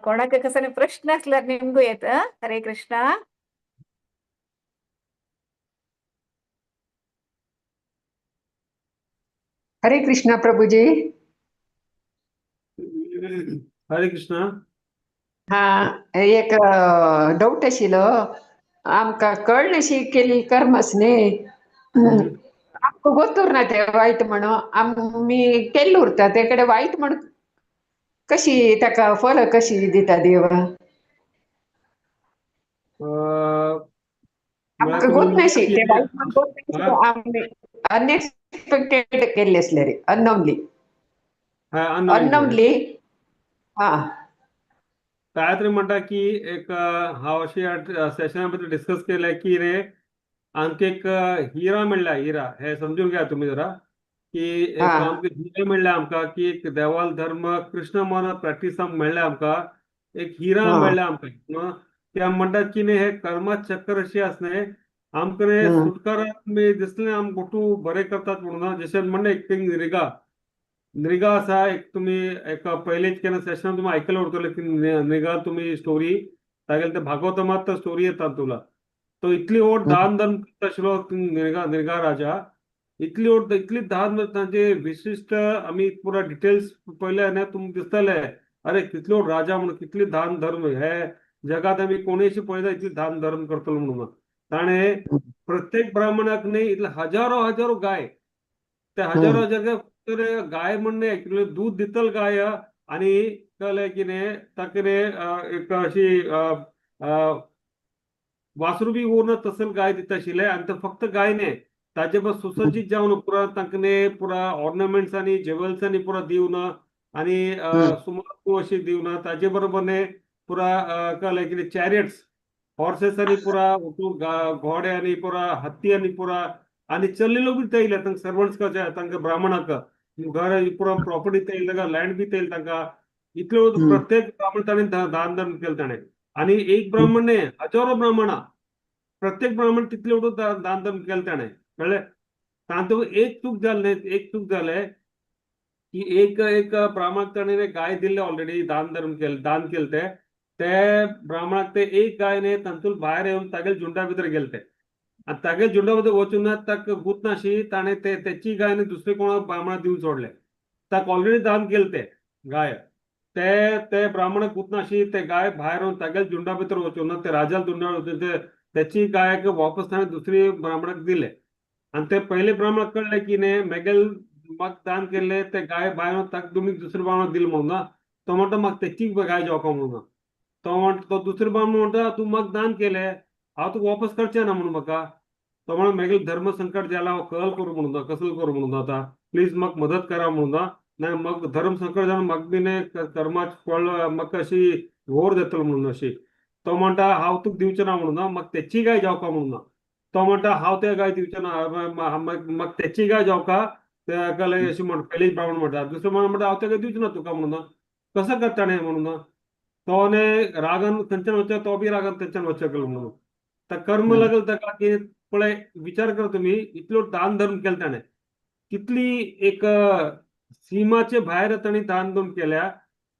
S2: कोणाक कसं प्रश्न असल्यार निमगू येत. हरे कृष्णा.
S3: हरे कृष्णा प्रभुजी.
S1: हरे कृष्णा.
S3: हा, एक डाऊट आशिल्लो आमकां कळनाशी केली कर्मस न्ही, आमकां गोतूर ना ते वायट म्हणून आमी केल्ले उरता ते कडेन वायट म्हण कशी ताका फल कशी दिता देव? आमकां गोत नाशी ते वायट म्हण गोत नाशी, आमी अनएक्सपेक्टेड केल्ले आसले रे, अननोनली. अननोनली. हा,
S1: गायत्री म्हणटा की एक हांव अशी सेशना भितर डिस्कस केलें की रे आमकां एक हिरा मेळ्ळा, हिरा हे समजून घ्या तुमी जरा की एक आमकां हिरा मेळ्ळा आमकां की एक देवाल धर्म कृष्ण मन प्रॅक्टीस आमकां मेळ्ळा, आमकां एक हिरा मेळ्ळा आमकां. ते आमी म्हणटात की न्ही हे कर्मा चक्र अशी आसा न्ही आमकां न्ही सुटकारा दिसलें आमकां गोटू बरें करतात म्हणून. जशें म्हणलें एक थिंग निरिगा, निरिगा आसा एक तुमी एक पयलेच केन्ना सेशन तुमी आयकलें उरतलें की निरिगा तुमी स्टोरी तागेले ते भागवतमात स्टोरी येता तुला. तो इतली व्हड दान धर्म करता आशिल्लो निरिगा, निरिगा राजा इतली व्हड इतली दान तांचे विशिश्ट आमी पुरा डिटेल्स पळयले न्ही तुमकां दिसतले अरे कितलो राजा म्हणून कितली दान धर्म हे जगात आमी कोणेशी पळयता इतली दान धर्म करतलो म्हणून. ताणें प्रत्येक ब्राह्मणाक न्ही इतले हजारो हजारो गाय, ते हजारो हजार तर गाय म्हण न्ही एक्चुअली दूध दितल गाय आनी कळ्ळें की न्ही ताका न्ही एक अशी वासरू बी उरना तसल गाय दिता आशिल्ले. आनी ते फक्त गाय न्ही ताजे बस सुसज्जीत जावन पुरा तांकां न्ही पुरा ऑर्नामेंट्स आनी ज्वेल्स आनी पुरा दिवन आनी सुमार अशी दिवन ताजे बरोबर न्ही पुरा कळ्ळें की चॅरियट्स हॉर्सेस आनी पुरा घोडे आनी पुरा हत्ती आनी पुरा आनी चल्लेलो बी तेयले तांकां सर्वंट्स कशे तांकां ब्राह्मणाक घर पुरा प्रॉपर्टी तेयल तांकां लँड बी तेयल तांकां इतल्यो प्रत्येक ब्राह्मण ताणें दान धर्म केलें ताणें. आनी एक ब्राह्मण न्ही हजारो ब्राह्मणां प्रत्येक ब्राह्मण तितले एवढं दान धर्म केलें ताणें, कळ्ळें. तातूंत एक चूक जालें न्ही, एक चूक जालें की एक एक ब्राह्मणाक ताणें गाय दिल्ले ऑलरेडी दान धर्म केलें, दान केलें ते ते ब्राह्मणाक ते एक गाय न्ही तातूंत भायर येवन तागेले झुंडा भितर गेले ते आनी तागेले झुंडा भितर वचून ताका गुतनाशी ताणें ते तेची गाय न्ही दुसरे कोणा ब्राह्मणाक दिवन सोडले. ताका ऑलरेडी दान केलें ते गाय ते ते ब्राह्मणाक गुतनाशी ते गाय भायर येवन तागेले झुंडा भितर वचून ते राजाल झुंडा वचून ते त्याची गायक वापस ताणें दुसरी ब्राह्मणाक दिले. आनी ते पयले ब्राह्मणाक कळ्ळें की न्ही मेगेल म्हाका दान केल्ले ते गाय भायर येवन ताका तुमी दुसऱ्या ब्राह्मणाक दिले म्हणून ना तो म्हणटा म्हाका तेची गाय जेवका म्हणून. तो म्हणटा तो दुसरो ब्राह्मण म्हणटा तूं म्हाका दान केलें हांव तुका वापस करचें ना म्हणून म्हाका. तो म्हणटा मेगेल धर्म संकट जाला हांव कल करूं म्हणून कसल करूं म्हणून आतां प्लीज म्हाका मदत करा म्हणून ना म्हाका धर्म संकट जावन म्हाका बी न्ही कर्माक फळ म्हाका अशी घोर जातलो म्हणून अशी. तो म्हणटा हांव तुका दिवचें ना म्हणून म्हाका तेची गाय जेवका म्हणून. तो म्हणटा हांव त्या गाय दिवचें ना म्हाका तेची गाय जेवका कळ्ळें अशी म्हण पयलीच ब्राह्मण म्हणटा. दुसरो ब्राह्मण म्हणटा हांव ताका दिवचें ना तुका म्हणून कसो करता ताणें म्हणून. तो न्ही रागान थंयच्यान वचो तो बी रागान थंयच्यान वचो गेलो म्हणून. ताका कर्म लागल ताका की पळय विचार कर तुमी इतलो दान धर्म केलो ताणें कितली एक सीमाचे भायर ताणें दान धर्म केल्या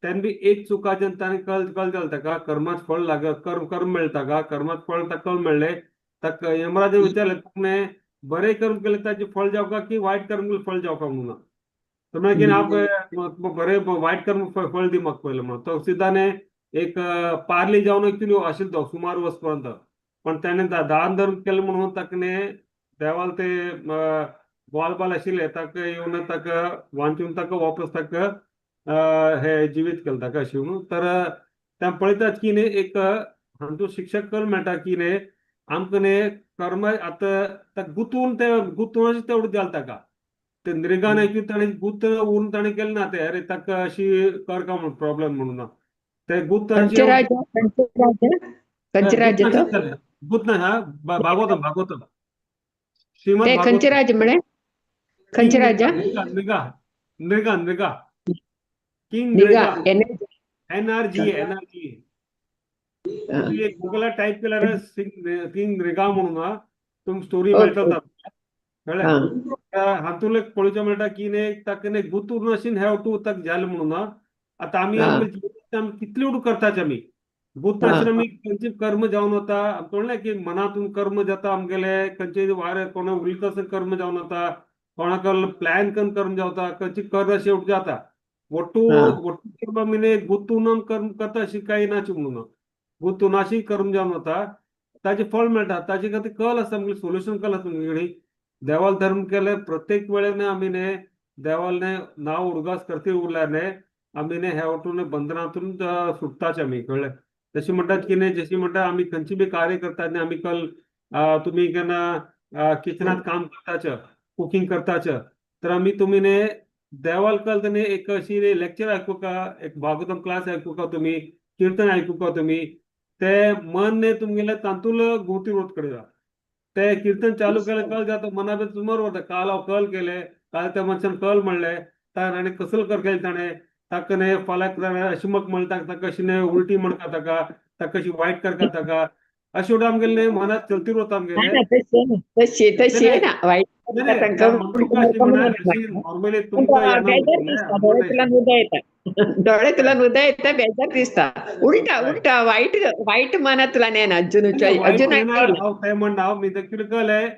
S1: तेन्ना बी एक चुकाचें ताणें कल कल जालें ताका कर्माच फळ लाग कर्म कर्म मेळटा ताका कर्माच फळ ताका कल मेळ्ळें. ताका यमराजान विचारलें तुवें बरें कर्म केलें ताचें फळ जावका की वायट कर्म केलें फळ जावका म्हणून. तो म्हणलें की हांव बरें वायट कर्म फळ दी म्हाका पयलें म्हणून. तो सिद्धा न्ही एक पार्ली जावन एक्चुअली आशिल्लो तो सुमार वर्स पर्यंत पण ताणें दान धर्म केलें म्हणून ताका न्ही देवाल ते ग्वालबाल आशिल्ले ताका येवन ताका वांचून ताका वापस ताका हे जिवीत केलें ताका अशें म्हणून. तर तें पळयतात की न्ही एक हातूंत शिक्षक कल मेळटा की न्ही आमकां न्ही कर्म आतां ताका गुंतून ते गुंतून तेवढें जालें ताका ते निरिगान एक्चुअली ताणें गुंत उरून ताणें केलें ना ते अरे ताका अशी कर का म्हणून प्रॉब्लेम म्हणून ना ते गुंत
S3: खंयचे राज्य तो
S1: गुंत ना हा भागवतम भागवतम श्रीमद
S3: ते खंयचे राज्य म्हळें खंयचे राज्य
S1: नृगा नृगा नृगा किंग
S3: निगा
S1: नृगा
S3: एन
S1: NRGA NRGA. तुम्ही गुगलार टायप केल्यार किंग रिगाव म्हणून हा तुमकां स्टोरी मेळटलो, कळ्ळें? हातूंत एक पळोवचें मेळटा की न्ही ताका न्ही गुतूर नाशीन हे वटू ताका जालें म्हणून. आतां आमी आमगे जिवितांत आमी कितले वटू करताचे, आमी गुत नाशीन आमी खंयचे कर्म जावन वता, कळ्ळें की मनातून कर्म जाता आमगेले, खंयचे वारे कोणा उलयता कर्म जावन वता, कोणाक प्लॅन करून कर्म जावता, खंयचे कर्म अशें वटू जाता वट्टू वट्टू कर्म आमी न्ही गुतून कर्म करता अशी कांय नाची म्हणून गुतूनाशी कर्म जावन वता, ताजें फळ मेळटा. ताजे खातीर कल आसा आमगेलें, सोल्युशन कल आसा आमगे कडेन. देवाल धर्म केले प्रत्येक वेळेने आमी न्ही देवाल न्ही नांव उडगास करती उरल्यार न्ही आमी न्ही ह्या वटून बंधनातून सुटताच आमी, कळ्ळें? तशें म्हणटात की न्ही जशी म्हणटा आमी खंयची बी कार्य करतात न्ही आमी कल तुमी केन्ना किचनात काम करताच, कुकींग करताच, तर आमी तुमी न्ही देवाल कल न्ही एक अशी लेक्चर आयकुका, एक भागवतम क्लास आयकुका, तुमी किर्तन आयकुका, तुमी ते मन न्ही तुमगेले तांतूल घुंवती वत कडेन. ते किर्तन चालू केलें कल जाता मना भितर सुमार वता, काल हांव कल केलें, काल त्या मनशान कल म्हणलें, ताणें कसल कर केलें, ताणें ताका न्ही फाल्यां ताणें अशें म्हाका म्हणलें, ताका ताका अशें न्ही उल्टी म्हणका, ताका ताका अशी वायट करका ताका, अशें म्हणटा आमगेलें न्ही मनांत चलती उरता आमगेलें.
S3: तशी तशी ना वायट.
S1: नॉर्मली तुमकां
S3: डोळे तुला उदय येता, बेजार दिसता, उलटा उलटा वाईट वाईट मनातला नेना अर्जुनच्या अर्जुन.
S1: हांव तें म्हणना, हांव कितें कळ्ळें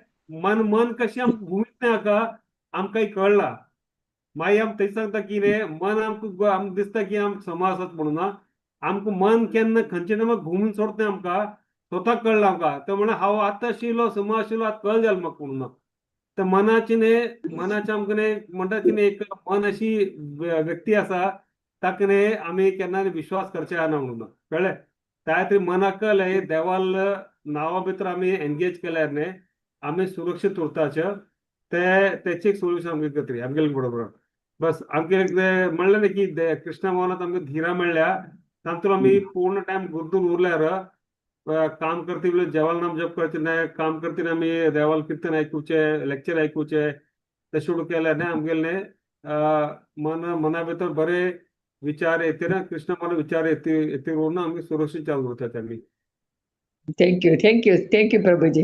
S1: मन मन कशें आमकां घुमीत नाका आमकां कळ्ळां. मागीर आम थंय सांगता की न्ही मन आमकां आमकां दिसता की आमकां समा आसात म्हणून ना, आमकां मन केन्ना खंयचे टायमार घुमून सोडता आमकां स्वताक कळ्ळां आमकां. ते म्हणून हांव आतां आशिल्लो समा आशिल्लो आतां कळ जालें म्हाका म्हणून. तर मनाचे न्ही मनाचे आमकां न्ही म्हणटा की न्ही एक मन अशी व्यक्ती आसा ताका न्ही आमी केन्ना विश्वास करचे ना म्हणून, कळ्ळें? त्या खातीर मनाक कळ्ळें देवाल नांवा भितर आमी एनगेज केल्यार न्ही आमी सुरक्षीत उरताचे. ते तेचें एक सोल्युशन आमगे खातीर आमगेले बरोबर बस आमगे म्हणलें न्ही की कृष्णा भवनात आमकां धिरा मेळ्ळ्या, तातूंत आमी पूर्ण टायम गुंतून उरल्यार काम करती वेळी देवाल नाम जप करचे न्ही, काम करतना आमी देवाल किर्तन आयकुचें, लेक्चर आयकुचें, तशें केल्यार न्ही आमगेलें मन मना भितर बरे विचार येते ना, कृष्ण मन विचार येते येते उरून आमगे सुरक्षीत चालू उरतात आमी.
S3: Thank you thank you thank you Prabhuji.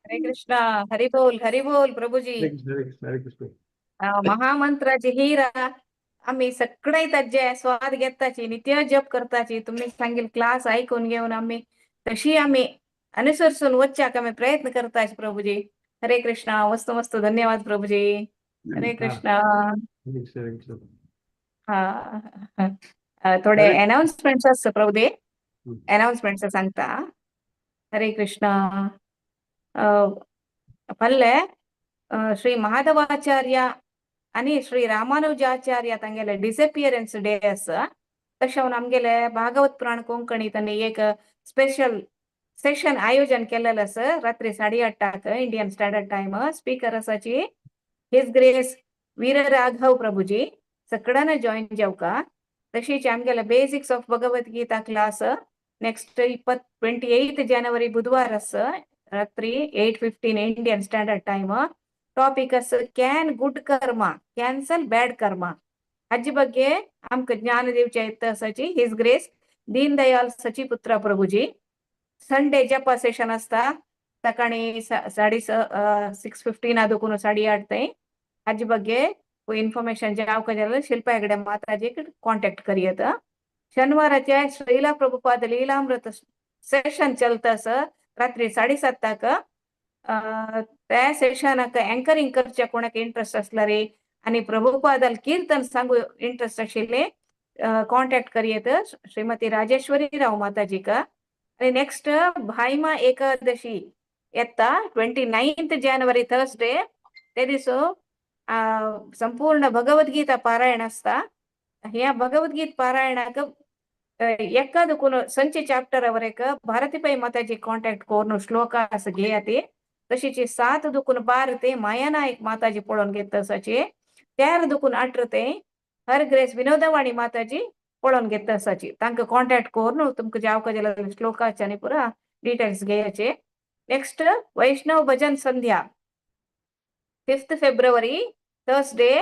S2: Hare Krishna, Hari बोल, हरी बोल प्रभूजी.
S1: हरे कृष्ण हरे कृष्ण हरे कृष्ण.
S2: महामंत्राची हिरा आम्ही सगळे ताजे स्वाद घेताची, नित्य जप करताची. तुम्ही सांगेल क्लास ऐकून घेऊन आम्ही तशी आम्ही अनुसरसून वच्चाक आम्ही प्रयत्न करताची प्रभूजी. हरे कृष्णा, मस्त मस्त धन्यवाद प्रभूजी. हरे कृष्ण.
S1: हरे कृष्ण हरे कृष्ण.
S2: हा, थोडे अनाउन्समेंट्स आसता प्रभूजी, अनाउन्समेंट्स सांगता. हरे कृष्ण. पल्ले श्री माधवाचार्य आणि श्री रामानुजाचार्य तांगेले डिसपियरन्स डे आसा. तशें आमगेले भागवत पुराण कोंकणी तांणी एक स्पेशल सेशन आयोजन केलेलें आसा रात्री 8:30 इंडियन स्टँडर्ड टायम. स्पीकर आसाची his grace वीर राघव प्रभुजी, सगळ्यांना जॉईन जावका. तशीच आमगेले basics of Bhagavad Gita class next 28 जानेवारी बुधवार आसा रात्री 8:15 Indian standard time. Topic us can good karma cancel bad karma. हाजे ಬಗ್ಗೆ आमकां ज्ञान दिवचें येता आसाची his grace Deen Dayal सचिपुत्र प्रभुजी. संडे जपा सेशन आसता सकाळी साडे 6:15 दुकून 8:30 थंय. हाजे ಬಗ್ಗೆ इन्फॉर्मेशन जावका जाल्यार शिल्पा हेगडे माताजीक कॉन्टॅक्ट करयत. शनिवाराचे श्रीला प्रभुपाद लीलामृत सेशन चलता आसा रात्री 7:30. त्या सेशनाक अँकरिंग करच्या कोणाक इंट्रस्ट आसल्यार आणि प्रभुपादाल कीर्तन सांगू इंट्रस्ट आशिल्ले कॉन्टॅक्ट करयत श्रीमती राजेश्वरी राव माताजीक. आणि नेक्स्ट भाईमा एकादशी येता 29 जानेवारी थर्सडे, ते दिस संपूर्ण भगवद्गीता पारायण आसता. ह्या भगवद्गीत पारायणाक एका दुकून संचे चॅप्टर वरेक भारतीपाई माताजी कॉन्टॅक्ट करून श्लोक असं घेयात. तशीच 7 दुकून 12 ते मायानायक माताजी पळोवन घेता आसाची. 13 दुकून 18 ते हर ग्रेस विनोदवाणी माताजी पळोवन घेता आसाची. तांकां कॉन्टॅक्ट करून तुमकां जावका जाल्यार श्लोकाचे आनी पुरा डिटेल्स घेयाचे. नेक्स्ट वैष्णव भजन संध्या 5 फेब्रुवारी Thursday.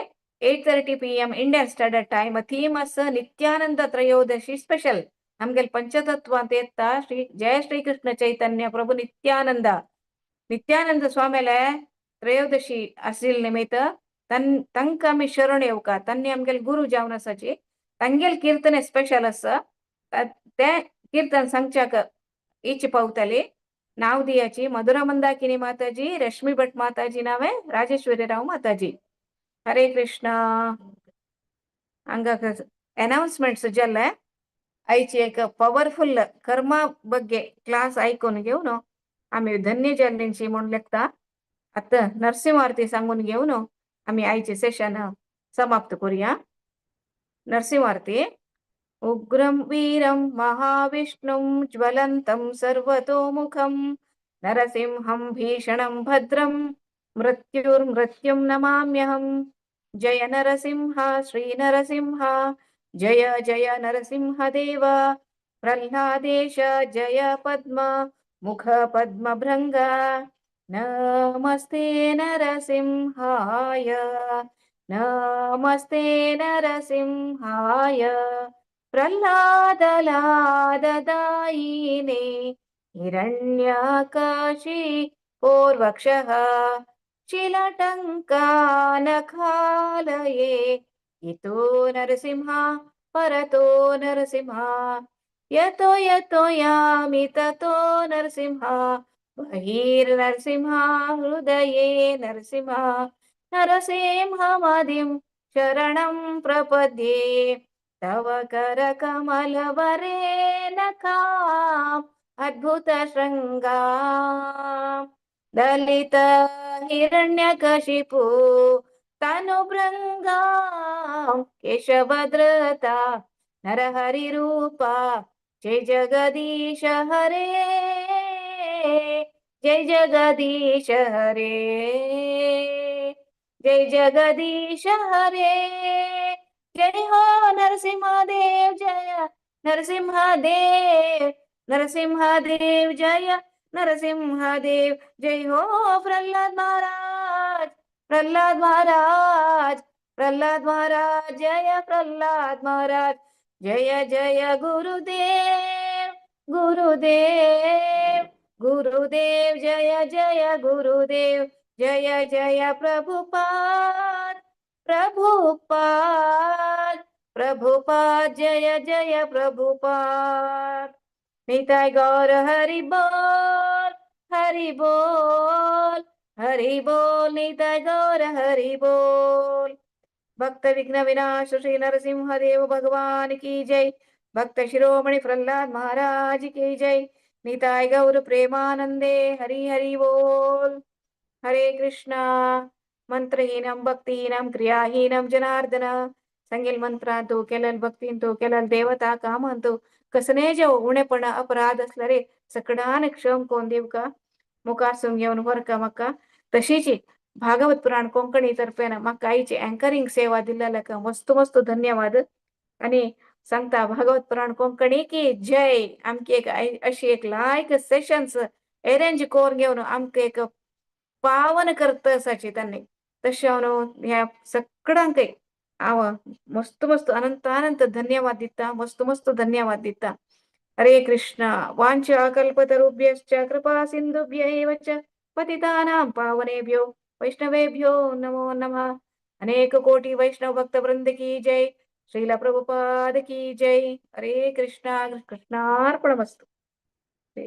S2: 8:30 PM Indian Standard Time. Theme ಆಸ ನಿತ್ಯಾನಂದ ತ್ರಯೋದಶಿ ಸ್ಪೆಷಲ್. ನಮ್ಗೆ ಪಂಚತತ್ವ ಅಂತ ಎತ್ತ ಶ್ರೀ ಜಯ ಶ್ರೀಕೃಷ್ಣ ಚೈತನ್ಯ ಪ್ರಭು ನಿತ್ಯಾನಂದ ನಿತ್ಯಾನಂದ ಸ್ವಾಮಿಲೆ ತ್ರಯೋದಶಿ ಅಸಿಲ್ ನಿಮಿತ್ತ ತನ್ ತಂಕ ಆಮಿ ಶರಣ येवका तन्नी आमगेले गुरु जावन आसाची तांगेल कीर्तने स्पेशल आसा. ते कीर्तन सांगच्याक इच पावताली. नाव दियाची मधुरा मंदाकिनी माताजी, रश्मी भट माताजी नावे राजेश्वरी राव माताजी. हरे कृष्ण. हांगा अनाउन्समेंट्स जाल्ले. आयची एक पवरफुल कर्मा ಬಗ್ಗೆ क्लास आयकून घेवन आमी धन्य जाल्लींची म्हूण लेखता. आतां नरसिंह आरती सांगून घेवन आमी आयचे सेशन समाप्त करूया. नरसिंह आरती. उग्रं वीरं महाविष्णुं ज्वलन्तं सर्वतोमुखं नरसिंहं भीषणं भद्रं मृत्युर्मृत्युं नमाम्यहम्. जय नरसिंह श्री नरसिंह जय जय नरसिंहदेव. प्रह्लादेश जय पद्म मुख पद्मभृङ्ग. नमस्ते नरसिंहाय नमस्ते नरसिंहाय. प्रह्लादलाददायिने हिरण्यकशि पूर्वक्षः शिलटङ्कानखालये इतो नरसिंह परतो नरसिंह यतो यतो यामि ततो नरसिंह बहिर्नरसिंह हृदये नरसिंह नरसिंहमदिं शरणं प्रपद्ये. तव करकमलवरे नखाम् अद्भुतशृङ्गाम् दलित हिरण्यकशिपु तनुभृङ्गां केशवधृता नरहरिरूपा जय जगदीश हरे जय जगदीश हरे जय जगदीश हरे. जय हो नरसिंहदेव जय नरसिंहदेव नरसिंहदेव जय नरसिंहदेव. जय हो प्रहलाद महाराज प्रहलाद महाराज प्रहलाद महाराज जय प्रहलाद महाराज. जय जय गुरुदेव गुरुदेव गुरुदेव जय जय गुरुदेव जय जय प्रभुपाद प्रभुपाद प्रभुपाद जय जय प्रभुपाद. निताय गौर हरि बोल हरि बोल हरि बोल निताय गौर हरि बोल. भक्त विघ्न विनाश श्री नरसिंहदेव भगवान की जय. भक्त शिरोमणि प्रहलाद महाराज की जय. निताय गौर प्रेमानंदे हरि हरि बोल. हरे कृष्णा. मंत्रहीनम भक्तिहीनम क्रियाहीनम जनार्दन. संगील मंत्रांतु केलल भक्तींतु केलल देवता कामांतु कसने जे उणेपण अपराध असलरे सकडान क्षम कोण दिवका मुखार घेवन व्हरका म्हाका. तशीच भागवत पुराण कोंकणी तर्फेन म्हाका आयची अँकरिंग सेवा दिल्ल्याक मस्त मस्त धन्यवाद. आणि सांगता भागवत पुराण कोंकणी की जय. आमकी एक अशी एक लायक सेशन्स अरेंज करून घेवन आमकां एक पावन करता आसाची तांणी. तशें हांव ह्या सगळ्यांकय हांव मस्त मस्त अनंत अनंत धन्यवाद दिता, मस्त मस्त धन्यवाद दिता. हरे कृष्ण. वाञ्छा कल्पतरुभ्यश्च कृपा सिन्धुभ्य एव च पतितानां पावनेभ्यो वैष्णवेभ्यो नमो नमः. अनेक कोटि वैष्णव भक्त वृंद की जय. श्रील प्रभुपाद की जय. हरे कृष्णा. कृष्णार्पणमस्तु.